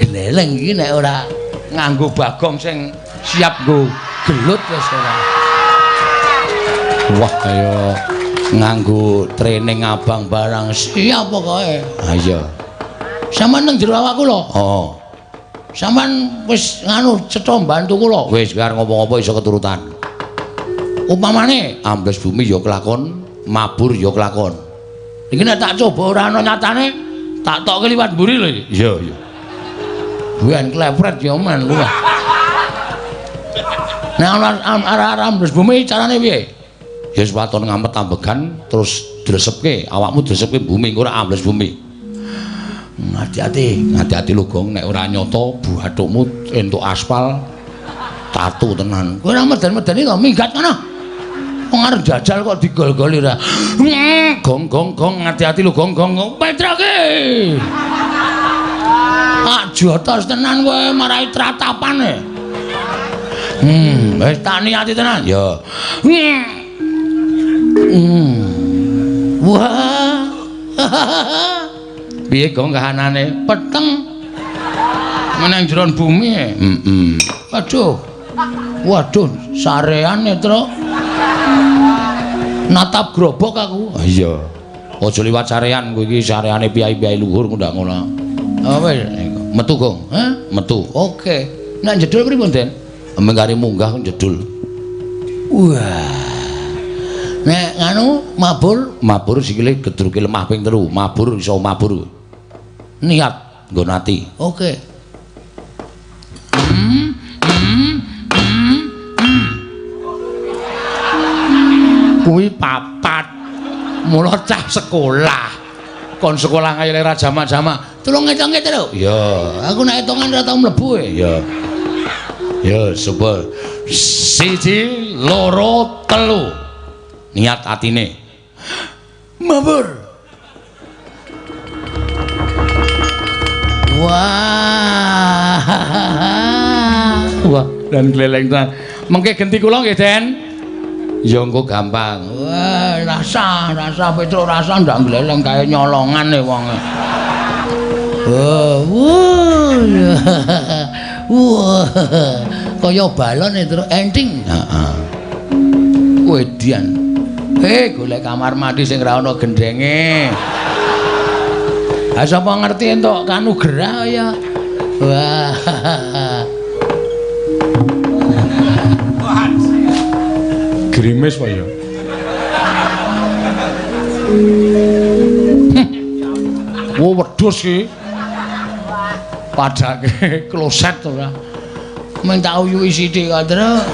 Gleleng iki nek ora nganggo Bagong sing siap nggo gelut wis ora. Wah, kaya nganggo training abang barang siap pokoke. Ha iya. Sampeyan nang jero awakku lho. Heeh. Sampeyan wis nganu cetha mbantu kula. Wis arep ngopo-ngopo iso keturutan. Upamane ambles bumi ya kelakon, mabur ya kelakon. Iki nek tak coba ora ana nyatane, tak tokke liwat mburi lho iki. Iya, iya. Ben klepret ya men kuwi. Nek ana arah-arah ambles bumi carane piye? Ya wis waton ngamet ambegan terus dresepke, awakmu dresepke bumi engko ora ambles bumi. Hati-hati, hati-hati lho Gong, nek ora nyata buathukmu entuk aspal tatu tenan. Kowe ora meden-medeni to, minggat kono. Wong arep jajal kok digol-goli ora. Gong gong gong, hati-hati lho Gong gong. Petrake. Ah jotos tenan kowe marai tratapane. Wis tak niati tenan. Ya. Wah. Piye gong kahanane? Peteng. Meneng jeron bumi. Heeh. Aduh. Waduh, sarean Truk. Natap grobok aku. Iya. Aja liwat sarean kowe iki, sareane piyai-piyai luhur ndak ngono. Ah wis, metu gong. Hah? Metu. Oke. Nek jedul pripun, Den? Mengkare munggah jedul. Wah. Nek nganu mabur, mabur sikile gedruke lemah ping 3, mabur iso mabur. Niat nggon ati. Oke. Kuwi papat. Mula cah sekolah. Kon sekolah kaya ora jamak-jamak. Tulung ngitunge, Truk. Ya, aku nek hitungan ora tau mlebu e. Ya. Ya, super. 1 2 3. Niat atine. Mabur. Wah. Wah, dan gleleng tenan. Mengke genti kula nggih, Den. Ya engko gampang. Wah, rasa Petruk rasa ndak gleleng kaya nyolongan e wonge. Wah, wah. Kaya balon e Truk enting. Heeh. Wedian. Golek kamar mandi sing ra ana gendenge. Ha sapa ngerti entuk kanugrah ya. Wah. Grimis apa ya? Wah, wedhus iki. Padake kloset ora. Mung tak uyuhi sithik kok, Truk.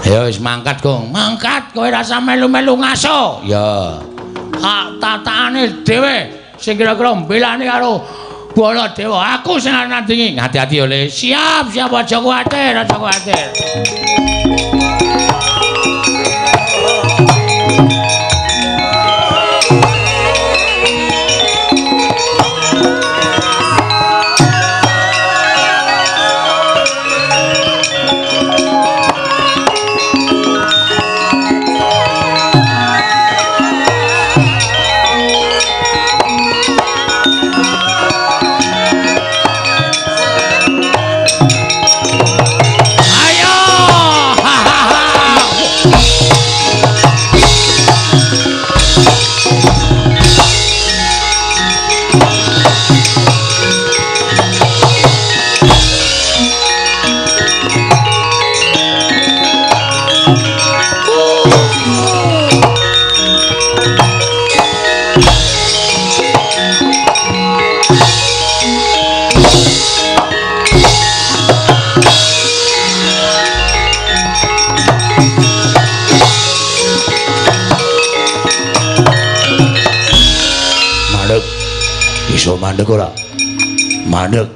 Ya wis mangkat, Gong. Mangkat, kowe rasa melu-melu ngaso. Ya. Hak tatakane dhewe sing kira-kira mbelani karo Baladewa. Aku sing nandingi. Hati-hati ya, Le. Siap, siap, aja kuwatir, aja kuwatir. Mandek ora? Mandek.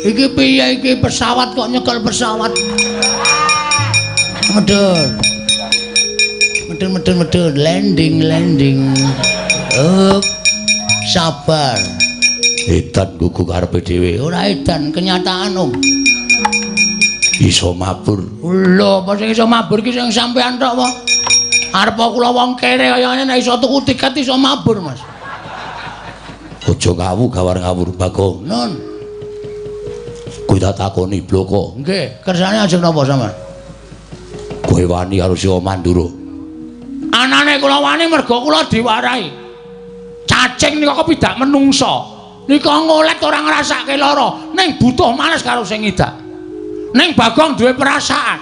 Iki piye iki pesawat kok nyekel pesawat? Medun. Medun medun medun landing landing. Up. Sabar. Edan gugu karepe dhewe. Ora edan, kenyataan, Om. Iso mabur. Lho, apa sing iso mabur iki sing sampean tok apa? Arep kula wong kere kaya ngene nek iso tuku tiket iso mabur, Mas. Aja ngawu gawar ngawur Bagong. Nun. Kowe tak takoni bloko. Nggih, kersane ajeng napa sampean? Kowe wani karo Siwa Mandura. Anane kula wani mergo kula diwarahi. Cacing nika kepidak menungsa. Nika ngolet ora ngrasake lara, ning butuh males karo sing ngidak. Ning Bagong duwe perasaan.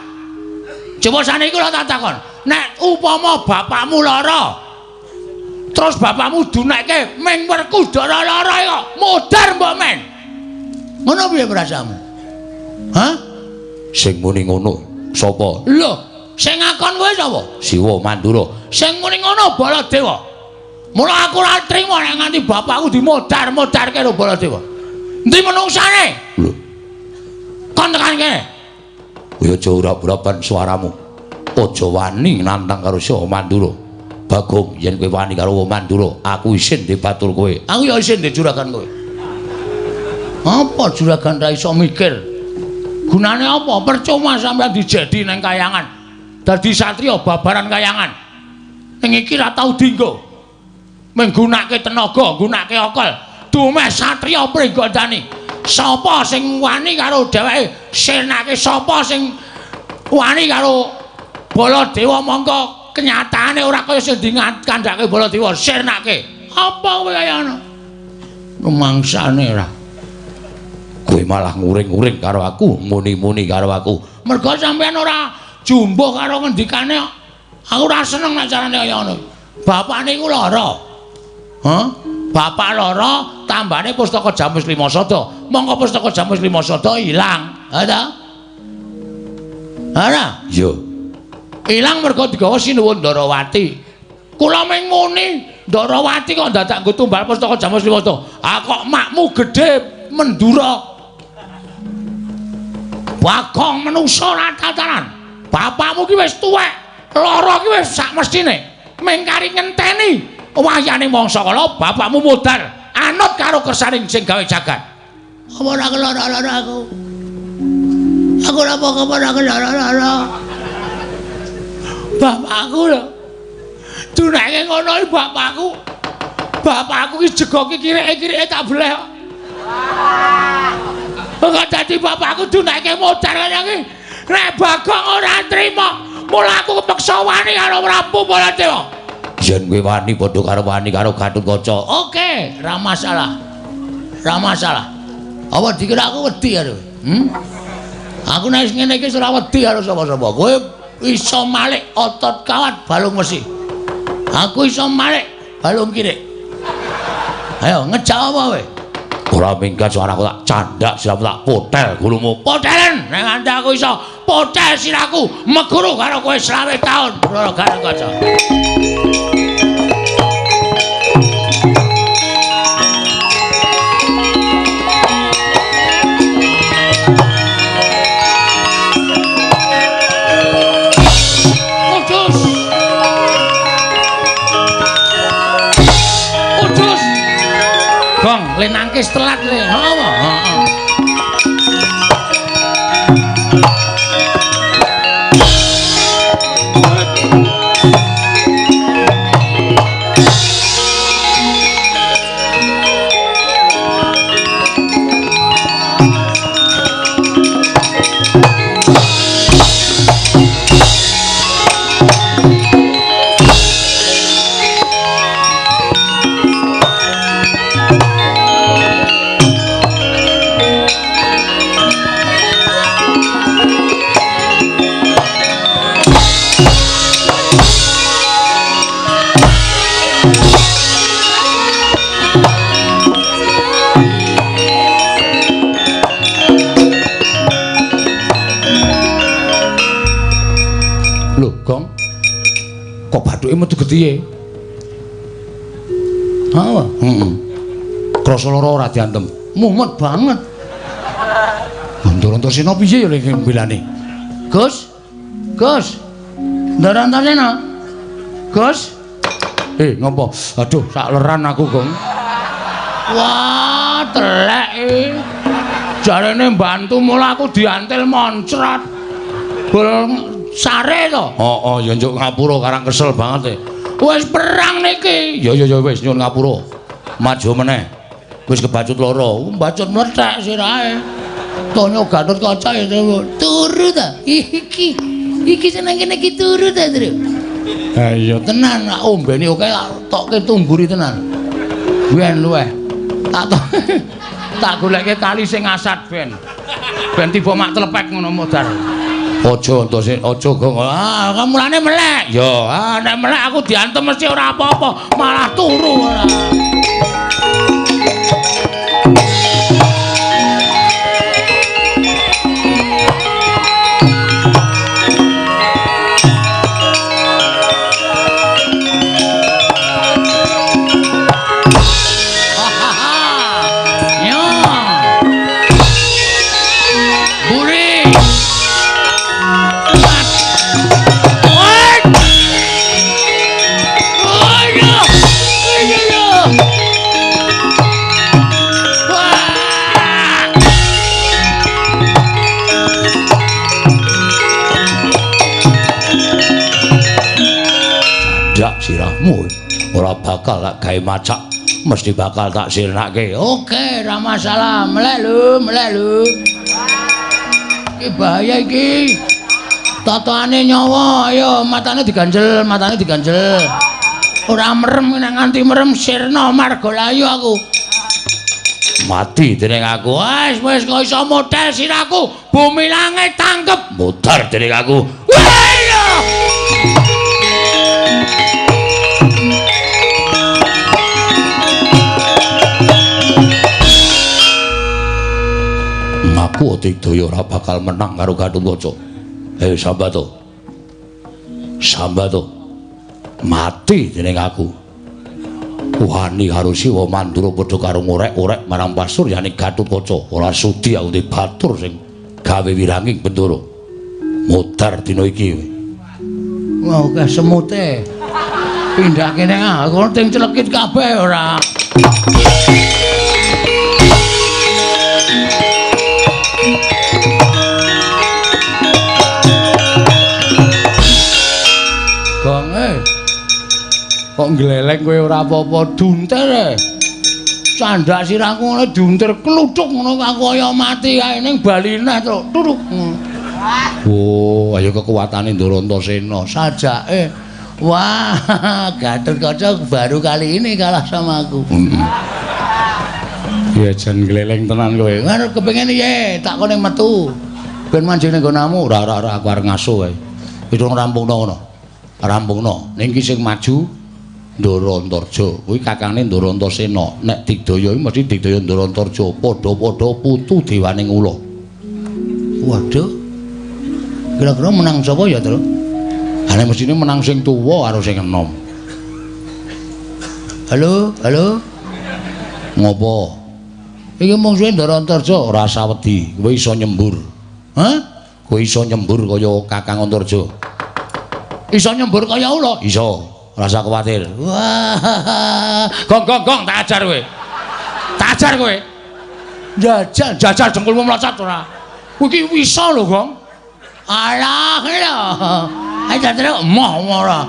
Coba saniki kula tak takon, nek upama bapakmu lara, terus bapakmu dunekke ming Werkudara lara kok modar mbok men. Ngono piye perasaanmu? Hah? Sing muni ngono sapa? Lho, sing ngakon kowe sapa? Siwa Mandura. Sing muni ngono Baladewa. Mula aku ora trimo nek nganti bapakku dimodar-modarke karo Baladewa. Endi menungsane? Lho. Kon tekan kene. Kowe aja ora-orapan suaramu. Aja wani nantang karo Siwa Mandura. Bagong, yen kowe wani karo Mandura, aku isin di batur kowe. Aku ya isin di juragan kowe. Apa juragan ra iso mikir? Gunane apa? Percuma sampeyan dijedi nang kayangan. Dadi satriya babaran kayangan. Ning iki ra tau dienggo. Menggunakake tenaga, nggunakake akal. Dumeh satriya Pringgondani. Sapa sing wani karo dheweke? Senake sapa sing wani karo Baladewa mongko kenyataane ora kaya sing dikandhake Baladewa. Sirnake. Apa kowe kaya ngono? Rumangsane ora. Kowe malah nguring-nguring karo aku, muni-muni karo aku. Mergo sampeyan ora jumbuh karo ngendikane. Aku ora seneng nek carane kaya ngono. Bapakne iku lara. Hah? Bapak lara, tambane pustaka Jamus Lima Sada. Mongko pustaka Jamus Lima Sada ilang. Ha ta? Ora? Iya. Ilang mergo digawa Sinuwun Ndarawati. Kula mung muni, Ndarawati kok dadak nggo tumbal pustaka Jamus Lima Sada. Ah kok makmu gedhe Mendura. Bagong menungsa ora tataran. Bapakmu ki wis tuwek, lara ki wis sak mestine. Mung kari ngenteni wayane mangsa kala bapakmu modar anut karo kersaning sing gawe jagat. Apa ora kelara-lara aku? Aku ora apa-apa ora kelara-lara. Bapakku lho. Dunake ngono iki bapakku. Bapakku ki jegoke kireke-kireke tak bleh kok. Kok dadi bapakku dunake modar kaya iki. Nek Bagong ora trima, mula aku kepeksa wani karo Prabu Baladewa. Yen kowe wani padha karo wani karo Gatotkaca. Oke, ra masalah. Ra masalah. Apa dikira aku wedi karo? Aku nek ngene iki ora wedi karo sapa-sapa. Kowe iso malik otot kawat balung wesi. Aku iso malik balung kirik. Ayo ngejak apa kowe? Ora minggat suaraku tak candak siramu tak potel gulumu. Potelen nek nganti aku iso potel siraku meguru karo kowe 20 taun. Ora Gatotkaca. Kudus. Kudus. Gong, le nangkis telat le. Heeh. Heeh. Lho, Gong. Kok bathuke metu getihe? Ha, heeh. Krasa lara ora diantem. Mumet banget. Ndara-Antasena piye ya lek mbelane? Gus. Gus. Ndara-Antasena. Gus. Ngopo? Aduh, sak leran aku, Gong. Wah, telek iki. Jarene mbantu mula aku diantil moncrot. Bol sare to? Heeh, ya njuk ngapura karang kesel banget e. Wis perang niki. Ya ya ya wis nyuwun ngapura. Maju meneh. Wis kebacut loro, Bacut mlethek sirahe. Tonyo Gatotkaca ya turu ta. Iki. Iki seneng kene iki turu ta, Tru. Ha iya tenan tak ombeni oke tak tokke tumburi tenan. Ben luweh. Tak tak goleke kali sing asat ben. Ben tiba mak telepek ngono modar. Aja Antasena, aja Gong. Ah, mulane melek. Ya, ah nek melek aku diantem mesti ora apa-apa, malah turu ora. Ora bakal tak gawe macak, mesti bakal tak sirnake. Oke, ora masalah. Melek lho, melek lho. Iki bahaya iki. Totone nyawa, ayo matane diganjel, matane diganjel. Ora merem nek nganti merem sirna margalayu aku. Mati dening aku. Wis wis kok iso model siraku. Bumi langit tangkep. Modar dening aku. Wah! Aku Digdaya ora bakal menang karo Gatotkaca. Hei Sambato. Sambato. Mati dening aku. Wani karo Siwa Mandura padha karo ngorek-orek marang pasuryane Gatotkaca. Ora sudi aku dibatur sing gawe wiranging Bendara. Modar dina iki. Wah, akeh semute. Pindah kene aku ting celekit kabeh ora. Gonge. Kok ngleleng kowe ora apa-apa duntir e. Candak sirahku ngono duntir kluthuk ngono aku kaya mati kae ning bali neh truk. Turuk. Oh, ayo kekuatane Ndara Antasena sajake. Wah, Gatotkaca baru kali ini kalah sama aku. Ya jan ngleleng tenan kowe. Ngono kepengin piye? Tak kone metu. Ben manjing ning nggonamu. Ora ora ora aku arep ngaso wae. Wis rampungno ngono. Rampungno. Ning iki sing maju Ndara Antarja. Kuwi kakangne Ndara Antasena. Nek Digdaya iki mesti Digdaya Ndara Antarja. Padha-padha putu dewaning ula. Waduh. Kira-kira menang sapa ya, Tru? Ha nek mestine menang sing tuwa karo sing enom. Halo, halo. Ngopo? Iki mungsuhe Ndara Antarja ora usah wedi, kowe iso nyembur. Hah? Kowe iso nyembur kaya Kakang Antarja. Iso nyembur kaya ula? Iso. Ora usah kuwatir. Wah. Gong gong gong tak ajar kowe. Tak ajar kowe. Jajal jajal dengkulmu mlocot ora. Kowe iki iso lho, Gong. Alah, lho. Ayo jajal emoh ora.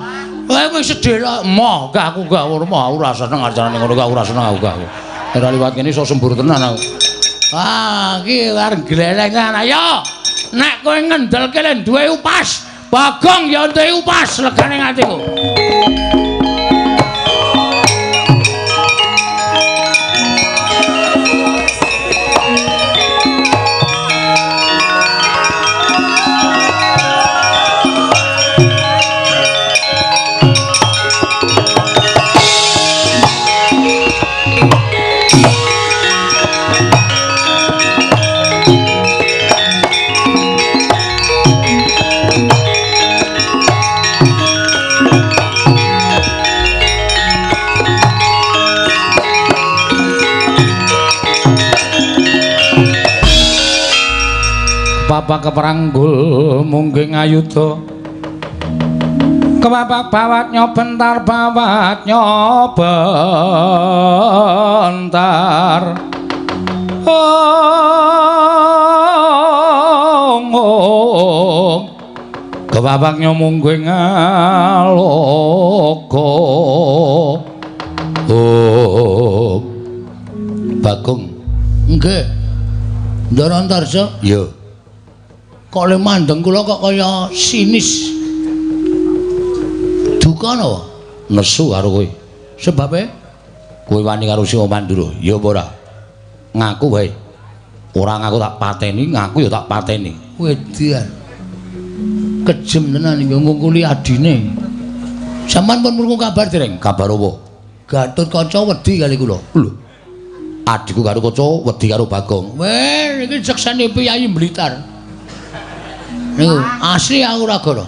Kowe wis sedhela emoh, gak aku gak ora ora seneng acarane ngono gak ora seneng aku gak. Ora liwat kene iso sembur tenan aku. Ah, iki arep glelengan. Ayo. Nek kowe ngendelke le duwe upas, Bagong ya duwe upas legane atiku. Bapak keperanggul mungging ayuda kebapak bawat nyobentar bawat nyobentar ong ong kebapak nyomungging aloka ong. Bagong nggih Ndara Antarja. Iya. Kok le mandeng kula kok kaya sinis. Duka napa? Nesu karo kowe. Sebabe kowe wani karo Siwa Mandura. Ya apa ora? Ngaku wae. Ora ngaku tak pateni, ngaku ya tak pateni. Wedian. Kejem tenan iki ngungkuli adine. Sampeyan pun krungu kabar dereng? Kabar apa? Gatotkaca wedi kali kula. Lho. Adhiku karo kaca wedi karo Bagong. Weh, iki seksene piyayi Blitar. Niku asli aku ora gara.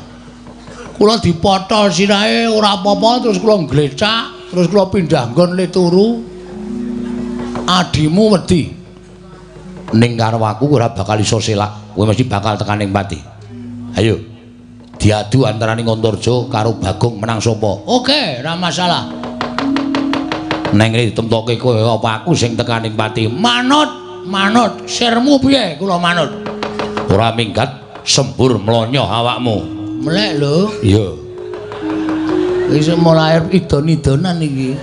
Kula dipotol sirahe ora apa-apa terus kula nglecak, terus kula pindah nggon le turu. Adimu wedi. Ning karo aku ora bakal iso selak. Kowe mesti bakal tekan ning pati. Ayo. Diadu antaraning Antarja karo Bagong menang sapa? Oke, ora masalah. Neng rene ditemtoke kowe apa aku sing tekan ning pati? Manut, manut. Sirmu piye? Kula manut. Ora minggat. Sembur mlonyoh awakmu. Melek lho. Iya. Wis mulai idon-idonan iki.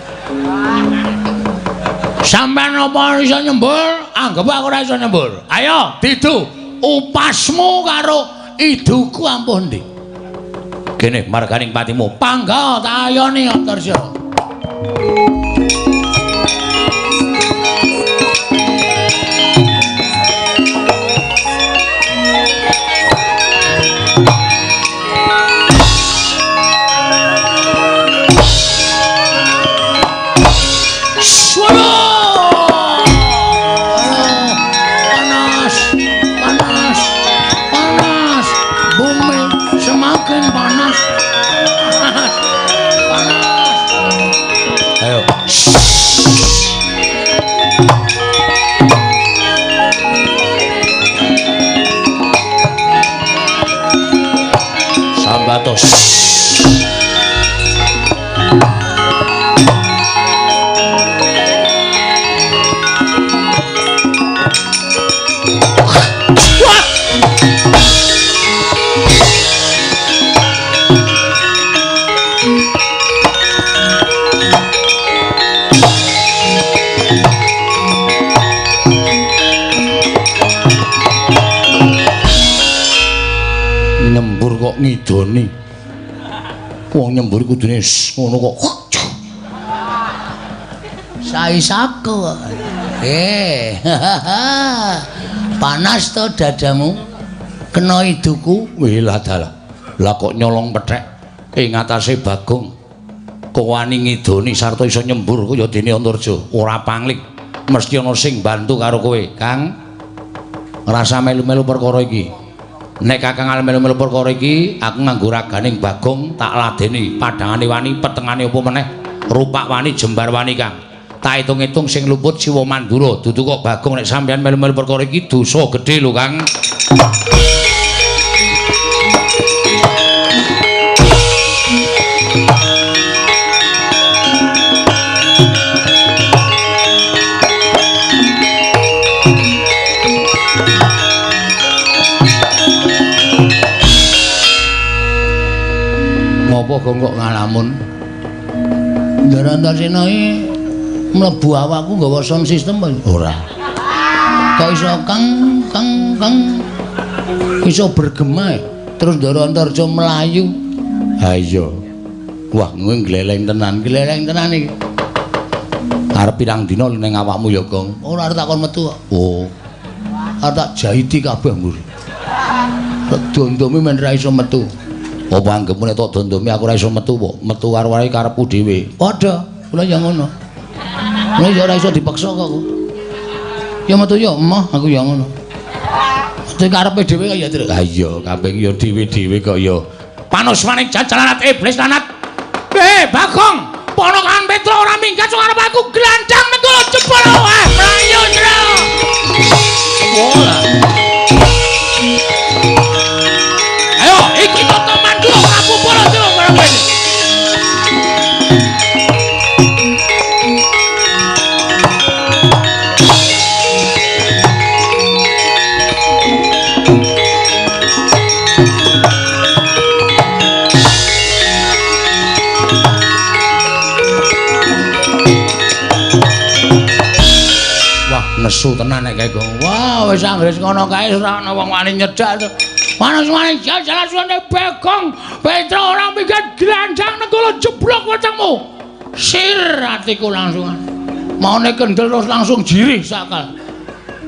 Sampeyan apa iso nyembur? Anggep aku ora iso nyembur. Ayo, didu upasmu karo iduku ampuh ndi? Kene marganing patimu. Pangga tak ayoni Antarsya. Nyembur kok ngidoni. Wong nyembur kudune ngono kok. Saisaku. Panas to dadamu? Kena iduku. Wih lah dalah. Lah kok nyolong pethek ing atase Bagong. Kok wani ngidoni sarta iso nyembur kaya dene Antarja. Ora pangling. Mesti ana sing bantu karo kowe, Kang. Rasa melu-melu perkara iki. Nek Kakang melu-melu perkara iki, aku nganggo raganing Bagong tak ladeni, padhangane wani, petengane apa meneh, rupak wani, jembar wani, Kang. Tak hitung-hitung sing luput Siwa Mandura, dudu kok Bagong nek sampeyan melu-melu perkara iki dosa gedhe lho, Kang. Ngopo gong kok ngalamun? Ndara Antarsena iki mlebu awakku nggawa sound system apa? Ora. Kok iso kang kang kang iso bergema terus Ndara Antarja mlayu. Ha iya. Wah, kowe gleleng tenan iki. Arep pirang dina ning awakmu ya, Gong? Ora arep takon metu kok. Oh. Arep tak jahiti kabeh mburi. Tak dondomi men ra iso metu. Apa anggepmu nek tok dondomi aku ora iso metu kok? Metu karo wae karepku dhewe. Padha, kula ya ngono. Kula ya ora iso dipaksa kok aku. Ya metu ya emoh aku ya ngono. Metu karepe dhewe kok ya, Tru. Lah iya, kabeh ya dhewe-dhewe kok ya. Panusmaning jajalan iblis lanat. Bagong, ponokan Petro ora minggat sok arep aku glandang metu jebol wae mlayu jero. Wah. Ayo, iki toto mandura aku polo jero karo kowe. Nesu tenan nek kae, Gong. Wah, wis anggere ngono kae ora ana wong wani nyedak. Manus-manus jalan suwane Bagong, Petro ora minggat glandang nenggala jeblok wetengmu. Sir atiku langsungan. Maune kendel terus langsung jirih sakal.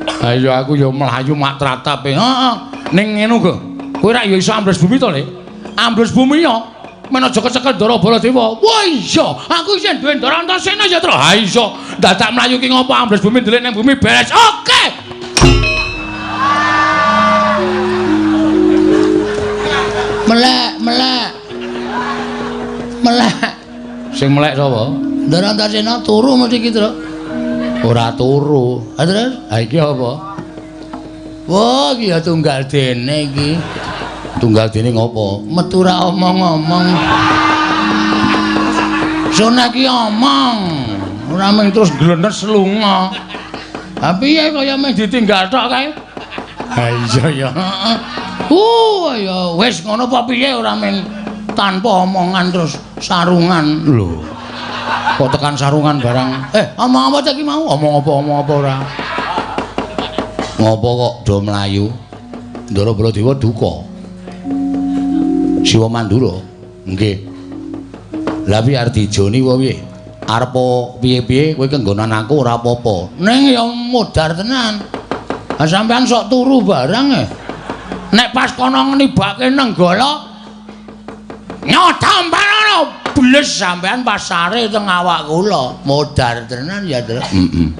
Ha iya aku ya mlayu mak tratap. Heeh. Ning ngene, Gong. Kowe rak ya iso ambles bumi to, Le? Ambles bumi ya. Men aja kecekel Ndara Baladewa. Wah iya, aku isih duwe Ndara Antasena ya, Tru. Ha iya, dadak mlayu ki ngopo ambles bumi ndelik ning bumi beres. Oke. Melek, melek. Melek. Sing melek sapa? Ndara Antasena turu mesti ki, Tru. Ora turu. Ha terus? Ha iki apa? Wah, iki ya tunggal dene iki. Tunggal dene ngopo? Metu ra omong-omong. Sona ki omong, ora mung terus glenes lunga. Ha piye kaya mung ditinggal tok kae? Ha iya ya. Ya wis ngono apa piye ora mung tanpa omongan terus. Sarungan lho. Kok tekan sarungan barang. Omong apa ta iki mau? Omong apa omong apa ora? Ngopo kok do mlayu? Ndara Baladewa duka. Siwa Mandura. Nggih. Lah piye arep dijoni apa piye? Arep piye-piye kowe kenggonan aku ora apa-apa. Ning ya modar tenan. Ha sampean sok turu barang e. Nek pas kono nibake Nenggala nyotampan bles sampean pasare teng awak kula. Modar tenan ya, Tru. Heeh.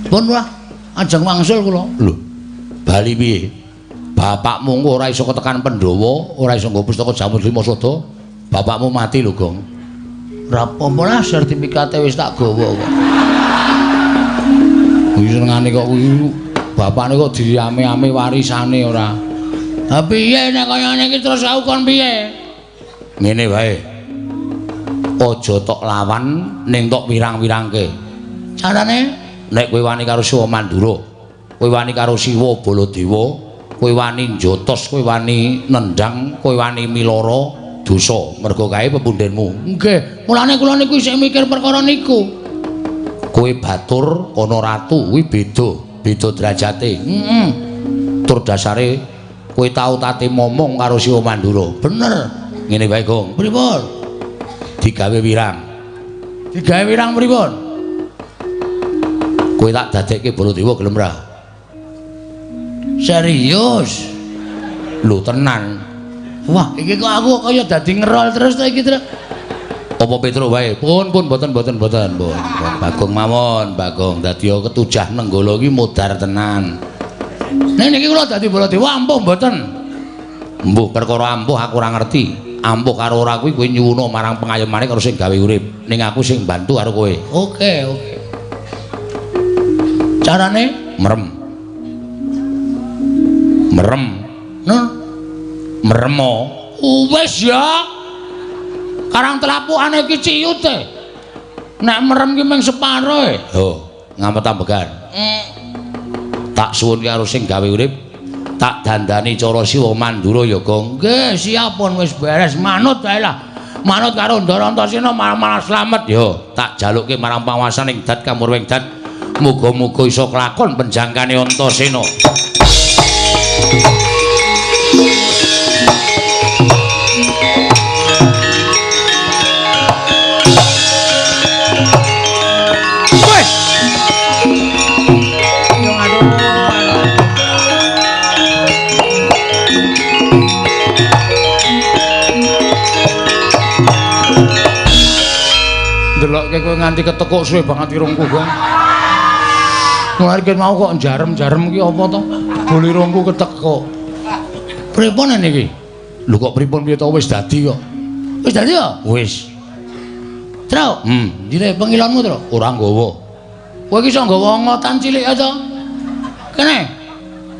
Pun wah, ajeng wangsul kula. Lho, bali piye? Bapakmu engko ora iso ketekan Pandhawa, ora iso nggo pustaka Jamur Lima Sada. Bapakmu mati lho, Gong. Ora apa-apa lah, sertifikate wis tak gawa kok. Kuwi senengane kok kuwi bapakne kok diame-ame warisane ora. Ha piye nek kaya ngene iki terus aku kon piye? Ngene wae. Aja tok lawan ning tok wirang-wirangke. Carane nek kowe wani karo Siwa Mandura, kowe wani karo Siwa Baladewa, kowe wani njotos, kowe wani nendang, kowe wani miloro dosa mergo kae pepundhenmu. Nggih, mulane kula niku isih mikir perkara niku. Kowe batur ana ratu kuwi beda, beda derajate. Heeh. Tur dasare kowe tau tate momong karo Siwa Mandura. Bener. Ngene wae, Gong. Pripun? Digawe wirang. Digawe wirang pripun? Kowe tak dadekke Baladewa gelem ra? Serius? Lho tenan. Wah, iki kok aku kaya dadi ngerol terus to iki, Tru. Apa Petruk wae? Pun pun mboten mboten mboten, pun. Bagong mawon, Bagong. Dadi ketujah Nenggala iki modar tenan. Nek niki kula dadi Baladewa ampuh mboten? Mbuh perkara ampuh aku ora ngerti. Ampuh karo ora kuwi kowe nyuwuna marang pengayomane karo sing gawe urip. Ning aku sing bantu karo kowe. Oke, oke. Carane merem. Merem. Nah, meremo. Wis ya. Karang telapukane iki ciyut e. Nek merem ki mung separo e. Ho, ngampet ambegan. Tak suwun karo sing gawe urip, tak dandani cara Siwa Mandura ya, Gong. Nggih, siap pun wis beres, manut wae lah. Manut karo Ndara Antasena malah slamet. Yo, tak jalukke marang panguwasaning dat kamurwing dat. Muga-muga iso kelakon penjangkane Antasena. Ndelokke kowe nganti ketekuk suwe banget irungku, Gong. Mulane ket mau kok jarem-jarem iki apa to? Bol irungku ketekuk. Pripun niki? Lho kok pripun piye to wis dadi kok. Wis dadi ya? Wis. Tru, ndire pengilonmu, Tru? Ora nggawa. Kowe iki iso nggawa ngotan cilik ya to? Kene.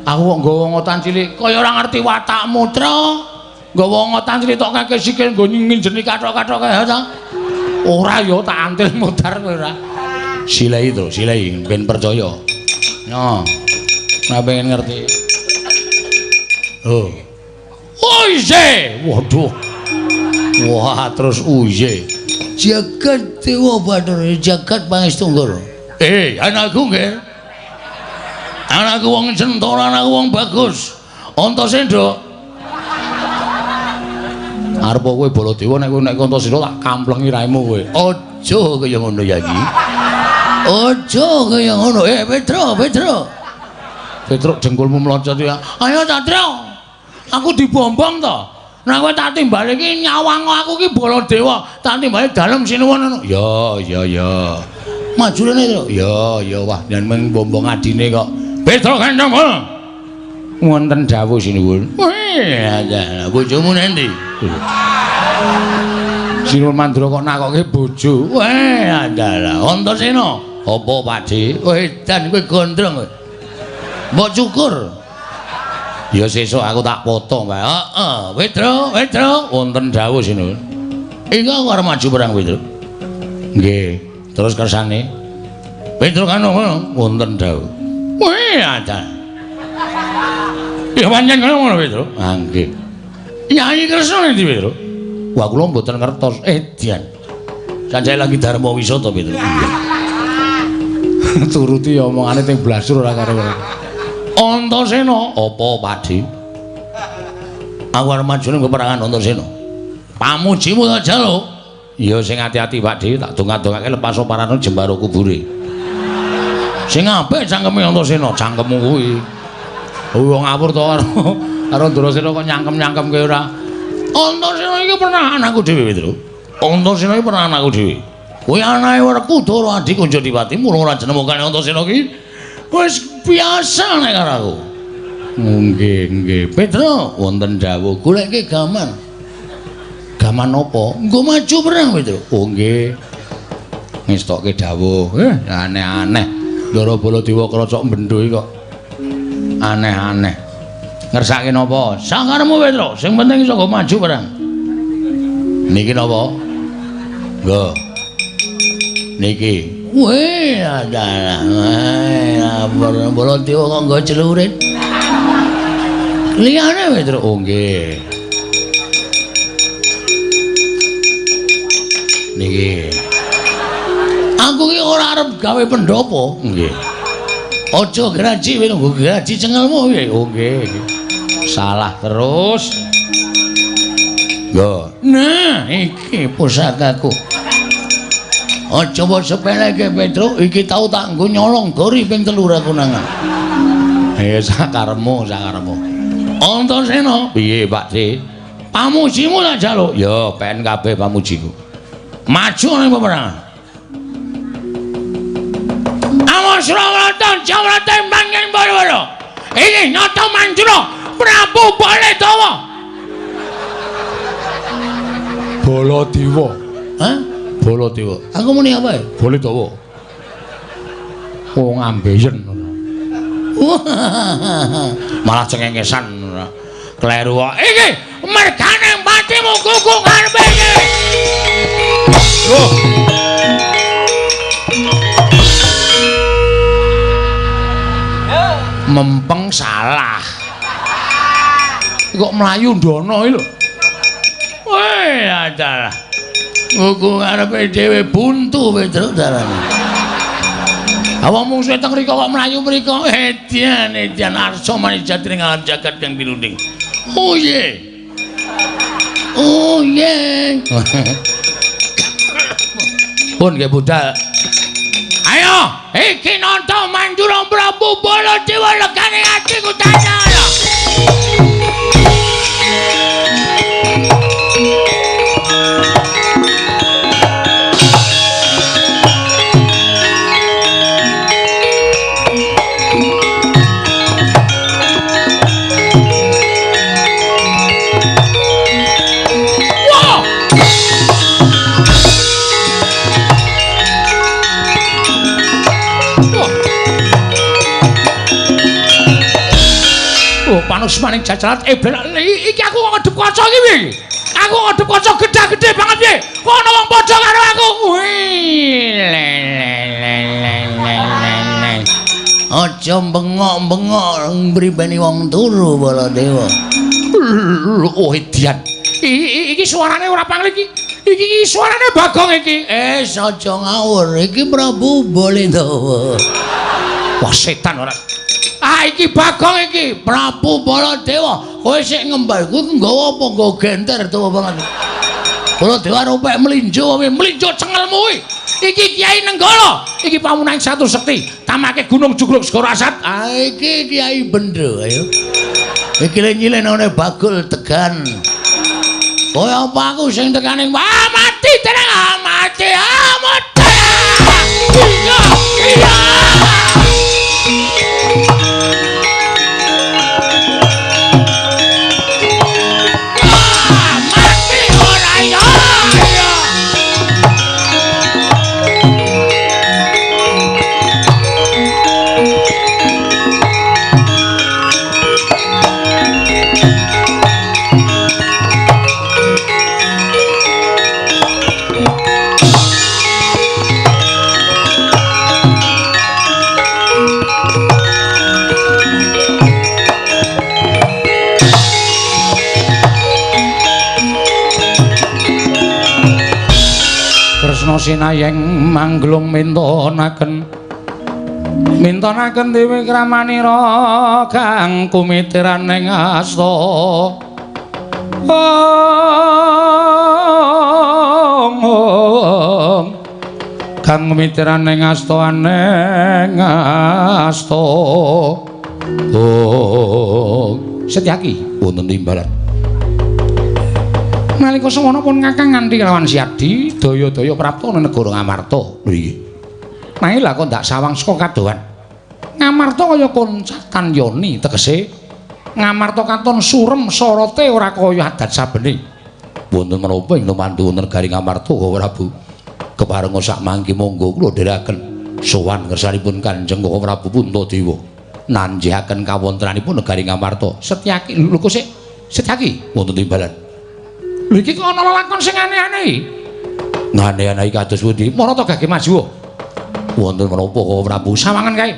Aku kok nggawa ngotan cilik kaya ora ngerti watakmu, Tru. Nggawa ngotan cilik tok kake sikil nggo nginjeni kathok-kathok kae to. Ora ya tak antil modar kowe ora. Silai to, silai ben percaya. Yo. Nek pengen ngerti. Oh. Uye. Waduh. Wah, terus uye. Jagat Dewa Bathara, jagat Pangestunggur. Anakku nggih. Anakku wong centara, anakku wong bagus. Antasena. Arep kowe Baladewa nek kowe nek Antasena tak kamplengi raimu kowe. Aja kaya ngono ya iki. Aja kaya ngono. Petro, Petro. Petruk dengkulmu mlocot ya. Ayo Satrio. Aku dibombong to. Nek kowe tak timbal iki nyawang aku iki Baladewa. Tak timbali dalem sinuwun ngono. Ya, ya, ya. Maju rene, Tru. Ya, ya wah yen mung bombong adine kok. Petro Kanjeng. Wonten dawuh sinuwun. Wih, bojomu nendi? Sinuwun Mandura kok nakokke bojo. Weh, adalah Antasena. Apa, Pakde? Wedan kowe gondrong kowe. Mbok cukur. Ya sesuk aku tak potong wae. Heeh, Petro, Petro, wonten dawuh sinuwun. Iki aku arep maju perang, Petro. Nggih, terus kersane. Petro kan ngono, wonten dawuh. Weh, adalah. Ya pancen ngono, Petro. Ah, nggih. Nyai Kresna endi, Petro? Wah kula mboten ngertos. Dian. Sanjaya lagi dharma wisata Petro. Turuti omongane teng blasur ora karo. Antasena, apa Pakde? Aku arep maju ning peperangan Antasena. Pamujimu ta jaluk. Ya sing ati-ati Pakde, tak dongak-dongake lepas parane jembaro kubure. Sing apik cangkeme Antasena, cangkemmu kuwi. Wong ngawur to karo Antasena kok nyangkem-nyangkemke ora. Antasena iki pernah anakku dhewe, Petro. Antasena iki pernah anakku dhewe. Kuwi anake Werkudara Adi Kunjadipati, mula ora jenemokane Antasena iki wis biasa nek karo aku. Nggih, nggih. Petro, wonten dawuh goleke gaman. Gaman apa? Nggo maju perang, Petro. Oh nggih. Ngestokke dawuh. Aneh-aneh. Ndara Baladewa krocok bendho iki kok aneh-aneh. Ngersake napa? Sakaremu Petro, sing penting iso nggo maju perang. Niki napa? Nggo. Niki. Weh, adalah. Baladewa kok nggo celurit. Liyane Petro. Oh nggih. Niki. Aku ki ora arep gawe pendopo. Nggih. Aja graji kowe nggo graji cengelmu piye? Oh nggih. Salah terus. Nggo. Nah, iki pusakaku. Aja mbok sepeleke Petro, iki tau tak nggo nyolong gori ping 3 aku nangan. Sakaremu, sakaremu. Antasena, piye Pakde? Pamujimu tak jaluk. Ya, pen kabeh pamujiku. Maju ning peperangan. Awas Srawata Jawrata manggen bara-bara. Iki nyata manjura Prabu Baladewa. Baladewa. Hah? Baladewa. Aku muni apa ya? Baladewa. Wong ambeien. Malah cengengesan. Kleru kok. Iki mergane patimu kuku ngarepe iki. Oh. Mempeng salah. Kok mlayu ndono iki lho. Weh, adalah. Kuku ngarepe dhewe buntu Petro dalane. Awak mungsuhe teng mriko kok mlayu mriko. Edian, edian arsa manijat ning alam jagat kang pinunding. Oh ye. Oh ye. Pun nggih budal. Ayo, iki nonton Manjura Prabu Baladewa legane atiku tanya. Panusmaning jajarat iki aku kok ngadep kaca iki piye? Aku ngadep kaca gedhe-gedhe banget piye? Kok ana wong padha karo aku? Wih, le le le le le. Aja bengok-bengok mribeni wong turu Baladewa. Oh edian. Iki suarane ora pangling iki. Iki suarane Bagong iki. Aja ngawur, iki Prabu Baladewa. Wah setan ora. Ah iki Bagong iki, Prabu Baladewa. Kowe sik ngembal kuwi nggawa apa nggawa genter tuwa banget. Baladewa ropek mlinjo, kowe mlinjo cengelmu kuwi. Iki Kiai Nenggala, iki pamunaing satu sekti, tamake Gunung Jugruk Segara Asat. Ah iki Kiai Bendho, ayo. Iki nyilenane Bagul Tegan. Kowe apa aku sing tekane? Ah mati tenang, ah mati, ah mati. Iya, iya. sinayeng mangglung mintonaken mintonaken dewi kramanira kang kumitiran ing asta. Kang kumitiran ing asta aneng asta. Setyaki wonten timbalan. Nalika semono pun kakang nganti kelawan Siadi daya-daya prapta negara Ngamarta. Lho iki. Nanging lha kok ndak sawang saka kadohan. Ngamarta kaya koncatan yoni tegese Ngamarta katon surem sorote ora kaya adat sabene. Wonten menapa ing lumantu negari Ngamarta Prabu? Keparenga sak mangke monggo kula dherekaken sowan ngersanipun Kanjeng Koko Prabu Puntadewa. Nanjihaken kawontenanipun negari Ngamarta. Setyaki lho kok sik Setyaki wonten timbalan. Lho iki kok ana lelakon sing aneh-aneh iki. Aneh-aneh kados pundi? Marata gage maju. Wonten menapa Koko Prabu? Sawangan kae.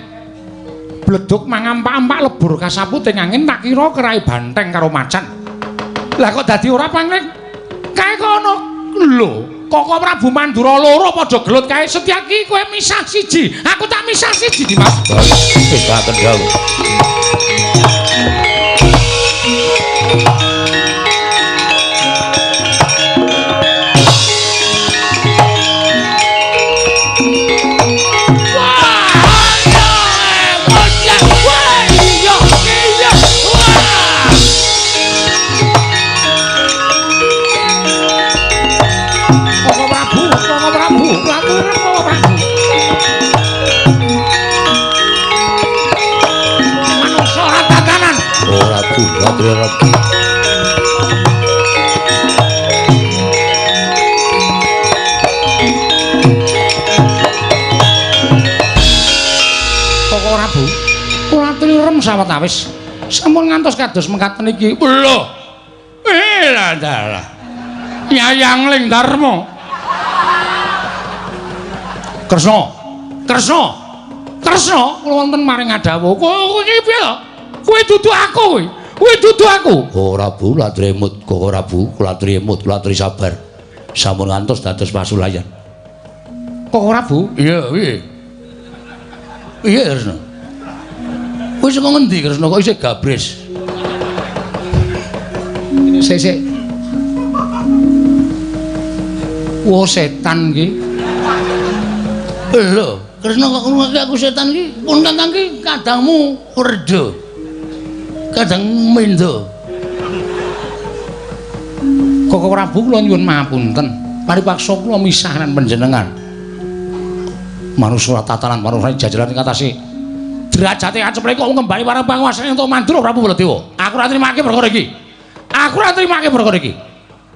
Bledug mangampak-ampak lebur kasaput ing angin tak kira kerai banteng karo macan. Lah kok dadi ora pangling? Kae kok ana lho, Koko Prabu Mandura loro padha gelut kae. Setyaki kowe misah siji, aku tak misah siji Dimas. Wis tak kendhau. Koko Prabu, kula trirem sawetawis sampun ngantos kados mekaten iki. Lho. Lah dalah. Yayang Ling Darma. Kresna. Kresna. Kresna kula wonten maring ngadhawuh. Kowe iki piye to? Kowe dudu aku kowe. Kowe dudu aku. Ora Bu, kula tremut, Koko Prabu, kula tremut, kula tri sabar. Sampun ngantos dados pasulayan. Koko Prabu? Iya, piye? Iya, Kresna. Kowe saka ngendi, Kresna? Kok isih gabres? Sik, sik. Wah, setan iki. Lho, Kresna kok ngrungokake aku setan iki? Pun kakang iki kadangmu werda. Kadang mendo. Koko Prabu kula nyuwun mahapunten. Paripaksa kula misah lan panjenengan. Manusa tatanan manusa jajaran ing atase derajate kaceplek kok ngembali marang panguwasane entuk Mandura Prabu Baladewa. Aku ora trimake perkara iki. Aku ora trimake perkara iki.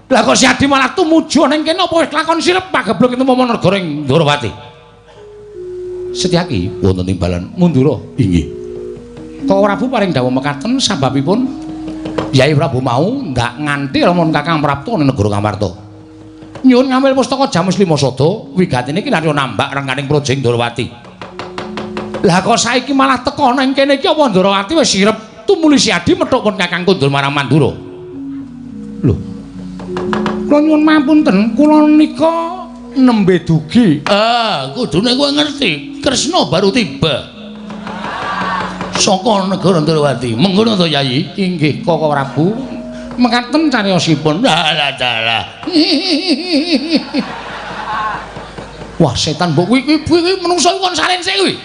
Lah kok Siadi malah tumuju ning kene apa wis lakon sirep pagebluk itu momo negara ing Ndorowati. Setyaki wonten timbalan Mandura. Inggih. Koko Prabu paring dawuh mekaten sababipun Yai Prabu mau ndak nganti lamun Kakang prapta ning negara Ngamarta. Nyuwun ngambil pustaka Jamus Lima Sada wigatine iki lha nambak rengganing praja Ndorowati. Lah kok saiki malah teka nang kene iki apa Ndorowati wis sirep tumuli Siadi methuk pun Kakang kundur marang Mandura. Lho. Kula nyuwun mapunten, kula nika nembe dugi. Ah, kudune kowe ngerti, Kresna baru tiba. Saka negara Ndorowati. Mengkono to, Yayi? Inggih, Koko Prabu. Mekaten cariyosipun. Dalah dalah. Wah, setan mbok kuwi kuwi menungso kon salen sik kuwi.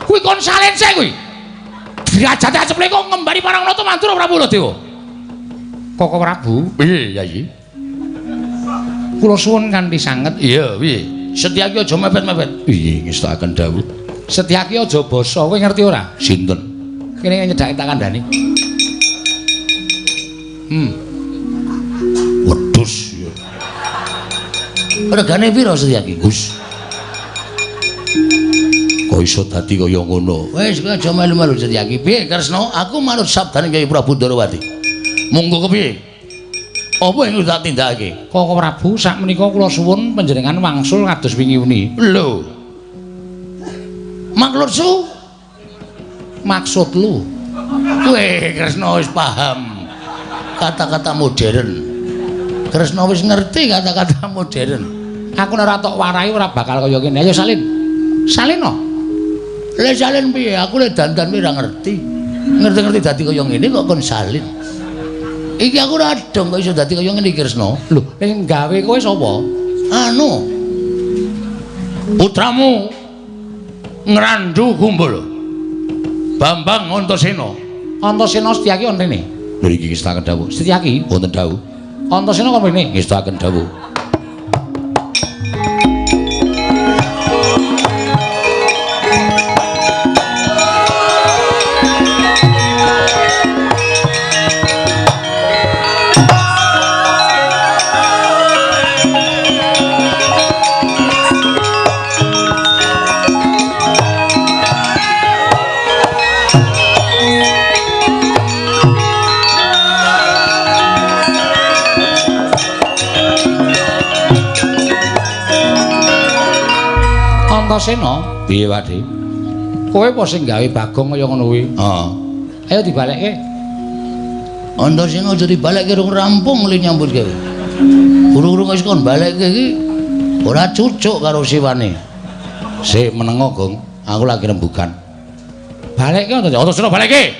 Kuwi kon salen sik kuwi. Derajate aceple kok ngembari marang Nata Mandura Prabu Baladewa. Koko Prabu, piye, Yayi? Kula suwun kanthi sanget. Iya, piye? Setyaki aja mepet-mepet. Piye ngestakaken dawuh? Setyaki aja basa, kowe ngerti ora? Sinten? Kene nyedhake tak kandhani. Wedhus. Regane pira Setyaki? Gus. Kok iso dadi kaya ngono? Wis kowe aja melu-melu Setyaki. Piye Kresna? Aku manut sabdane Kyai Prabu Ndorowati. Monggo kepiye? Apa ing tak tindakake? Koko Prabu, sakmenika kula suwun panjenengan wangsul kados wingi uni. Lho. Maksud maksud lu? Kowe Kresna wis paham kata-kata modern. Kresna wis ngerti kata-kata modern. Aku nek ora tok warai ora bakal kaya ngene. Ayo salin. Salin no. Le salin piye? Aku le dandan ora ngerti. Ngerti-ngerti dadi kaya ngene kok kon salin. Iki aku ora dong kok iso dadi kaya ngene iki Kresna. Lho, sing gawe kowe sapa? Anu. Putramu Ngrandu Gumbul. Bambang Antasena. Antasena Setyaki wonten rene. Lho iki ngestaken dawuh. Setyaki wonten dawuh. Antasena kok mrene ngestaken dawuh. Antasena, piye Pakde? Kowe apa sing gawe Bagong kaya ngono kuwi? Heeh. Ayo dibalekke. Antasena aja dibalekke rung rampung le nyambut gawe. Guru-guru wis kon balekke iki ora cucuk karo siwane. Sik menengo, Gong. Aku lagi rembugan. Balekke Antasena balekke.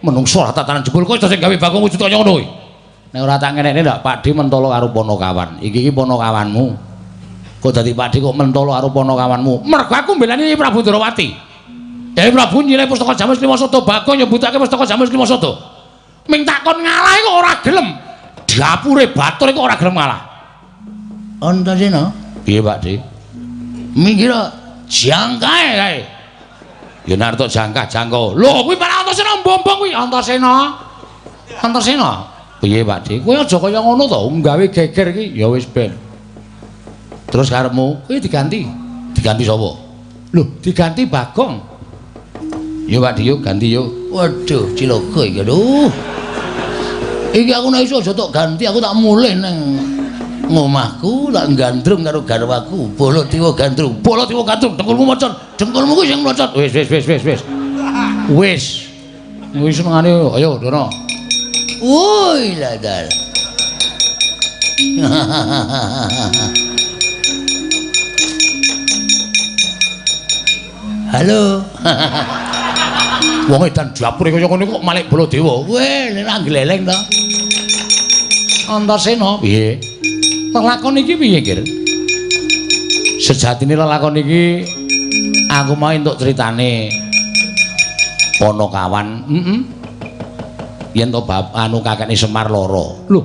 Menungso ora tatanan jebul kowe sing gawe Bagong wujud kaya ngono kuwi. Nek ora tak ngenekne ndak Pakde mentolo karo Ponokawan. Iki iki Ponokawanmu. Kok dadi Pakde kok mentolo karo Ponokawanmu? Mergo aku mbelani Prabu Ndorowati. Dewi Prabu nyilih pustaka Jamus Klimasada, Bagong nyebutake pustaka Jamus Klimasada. Ming takon ngalah kok ora gelem. Dapure batur kok ora gelem ngalah. Antasena, piye Pakde? Minggir jangkae kae. Ya nek tok jangkah jangko. Lho kuwi malah Antasena mbombong kuwi Antasena. Antasena. Piye Pakde? Kowe aja kaya ngono to, nggawe geger iki. Ya wis ben. Terus karepmu kuwi diganti. Diganti sapa? Lho, diganti Bagong. Yo Pak Dio, ganti yo. Waduh, cilaka iki aduh. Iki aku nek iso aja tok ganti, aku tak mulih nang ngomahku, tak gandrung karo garwaku. Bala Dewa gandrung, bala Dewa gandrung, dengkulmu mocot, dengkulmu kuwi sing mlocot. Wis wis wis wis wis. Wis. Wis senengane ayo dono. Woi ladal. Halo. Wong edan dapure kaya ngono kok malik bala dewa. Kowe nek gleleng to. Antasena, piye? Lelakon iki piye, Gir? Sejatine lelakon iki aku mau entuk critane Ponokawan. Heeh. Yen to bab anu kakekne Semar lara. Lho.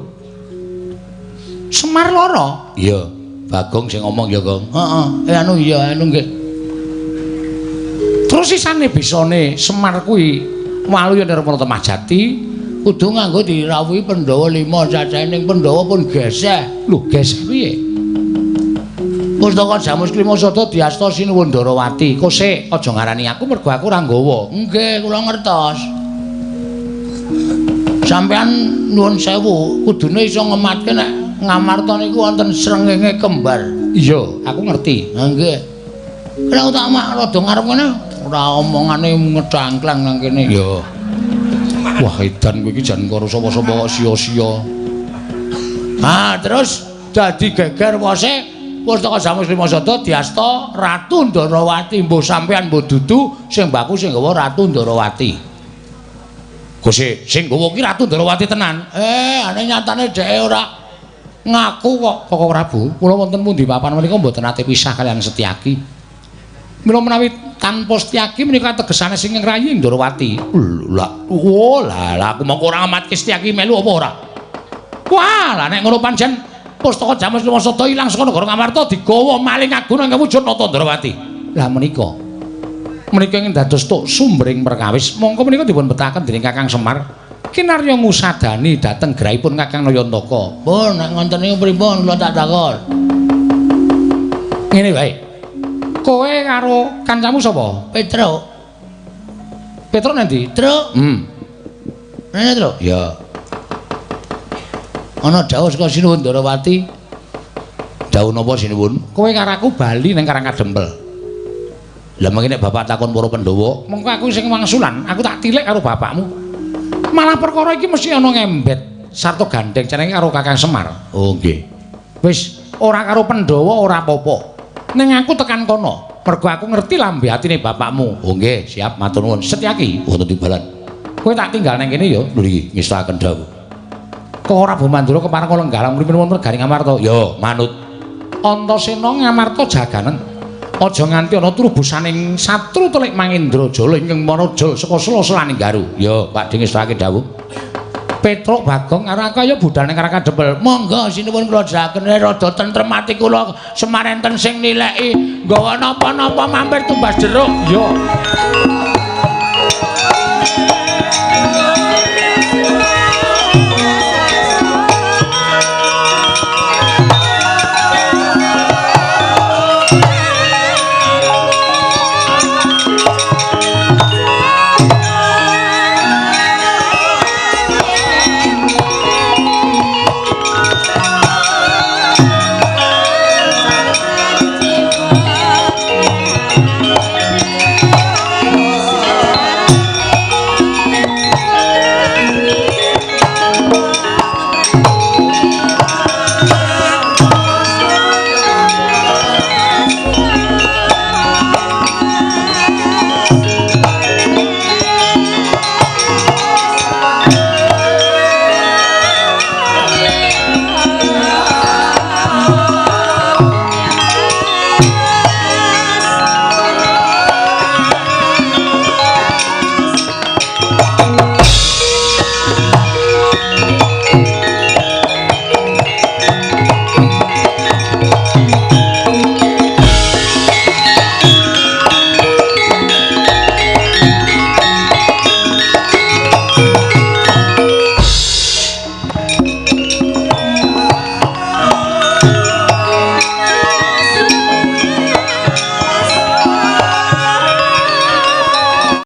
Semar lara? Iya, Bagong sing ngomong ya, Gong. Heeh. Anu iya, anu nggih. Terus sisane bisane Semar kuwi waluya Nirmala Temah Jati kudu nganggo dirawuhi Pandhawa 5 cacahe ning Pandhawa pun geseh. Lho, geseh piye? Pustaka Jamus Klimasada diasta Sinuwun Ndarawati. Kok sik aja ngarani aku mergo aku ora nggawa. Nggih, kula ngertos. Sampeyan nuwun sewu, kudune iso ngematke nek Ngamarta niku wonten srengenge kembar. Iya, aku ngerti. Ha nggih. Kira tak mak rada ngarep ngene ora omongane ngedangklang nang kene. Iya. Wah, edan kowe iki jan karo sapa-sapa kok sia-sia. Ha, terus dadi geger wose pustaka Jamus Klimasada diasta Ratu Ndarawati. Mbuh sampean mbuh dudu sing baku sing nggawa Ratu Ndarawati. Gusti, sing nggawa ki Ratu Ndarawati tenan. Ane nyatane dheke ora ngaku kok. Koko Prabu, kula wonten pundi papan menika mboten nate pisah kaliyan Setyaki. Mila menawi tanpa Setyaki menika tegesane sing ngrayi Ndarawati. Lah, oh lah, lah aku mongko ora ngamatke Setyaki melu apa ora? Wah, lah nek ngono pancen pustaka Jamus Klimasada ilang saka negara Ngamarta digawa maling agung ing wujud Nata Ndarawati. Lah menika menika ingkang dados tuk sumbering perkawis mongko menika dipun betaken dening Kakang Semar kinarya ngusadani dhateng grahipun Kakang Nayantaka. Pun nek ngoten niku pripun kula tak takon. Ngene wae. Kowe karo kancamu sapa? Petruk. Petruk nang ndi? Truk. Rene, Truk. Ya. Ana dawuh saka Sinuwun Ndarawati. Dawuh napa Sinuwun? Kowe karo aku bali nang Karang Kadempel. Lah mengki nek bapak takon para Pandhawa, mengko aku sing wangsulan, aku tak tilik karo bapakmu. Malah perkara iki mesti ana ngembet sarta gandeng cenenge karo Kakang Semar. Oh nggih. Wis, ora karo Pandhawa ora apa-apa. Ning aku tekan kono, mergo aku ngerti lambe atine bapakmu. Oh nggih, siap matur nuwun. Setyaki wonten timbalan. Kowe tak tinggal nang kene ya. Lho iki ngestakaken dawuh. Kok ora Mandura kepareng kala nggalang mripen wonten negari Ngamarta? Ya, manut. Antasena Ngamarta jaganen. Aja nganti ana trubusaning satru telik Mangendra Jala ingkang manajal saka sela-selaning garu. Ya, Pak Ding ngestake dawuh. Petruk Bagong karo aku ya budal ning Kakadempel. Monggo sinuwun kula jelaken rada tentrem ati kula semarenten sing nileki nggawa napa-napa mampir tumbas jeruk. Ya.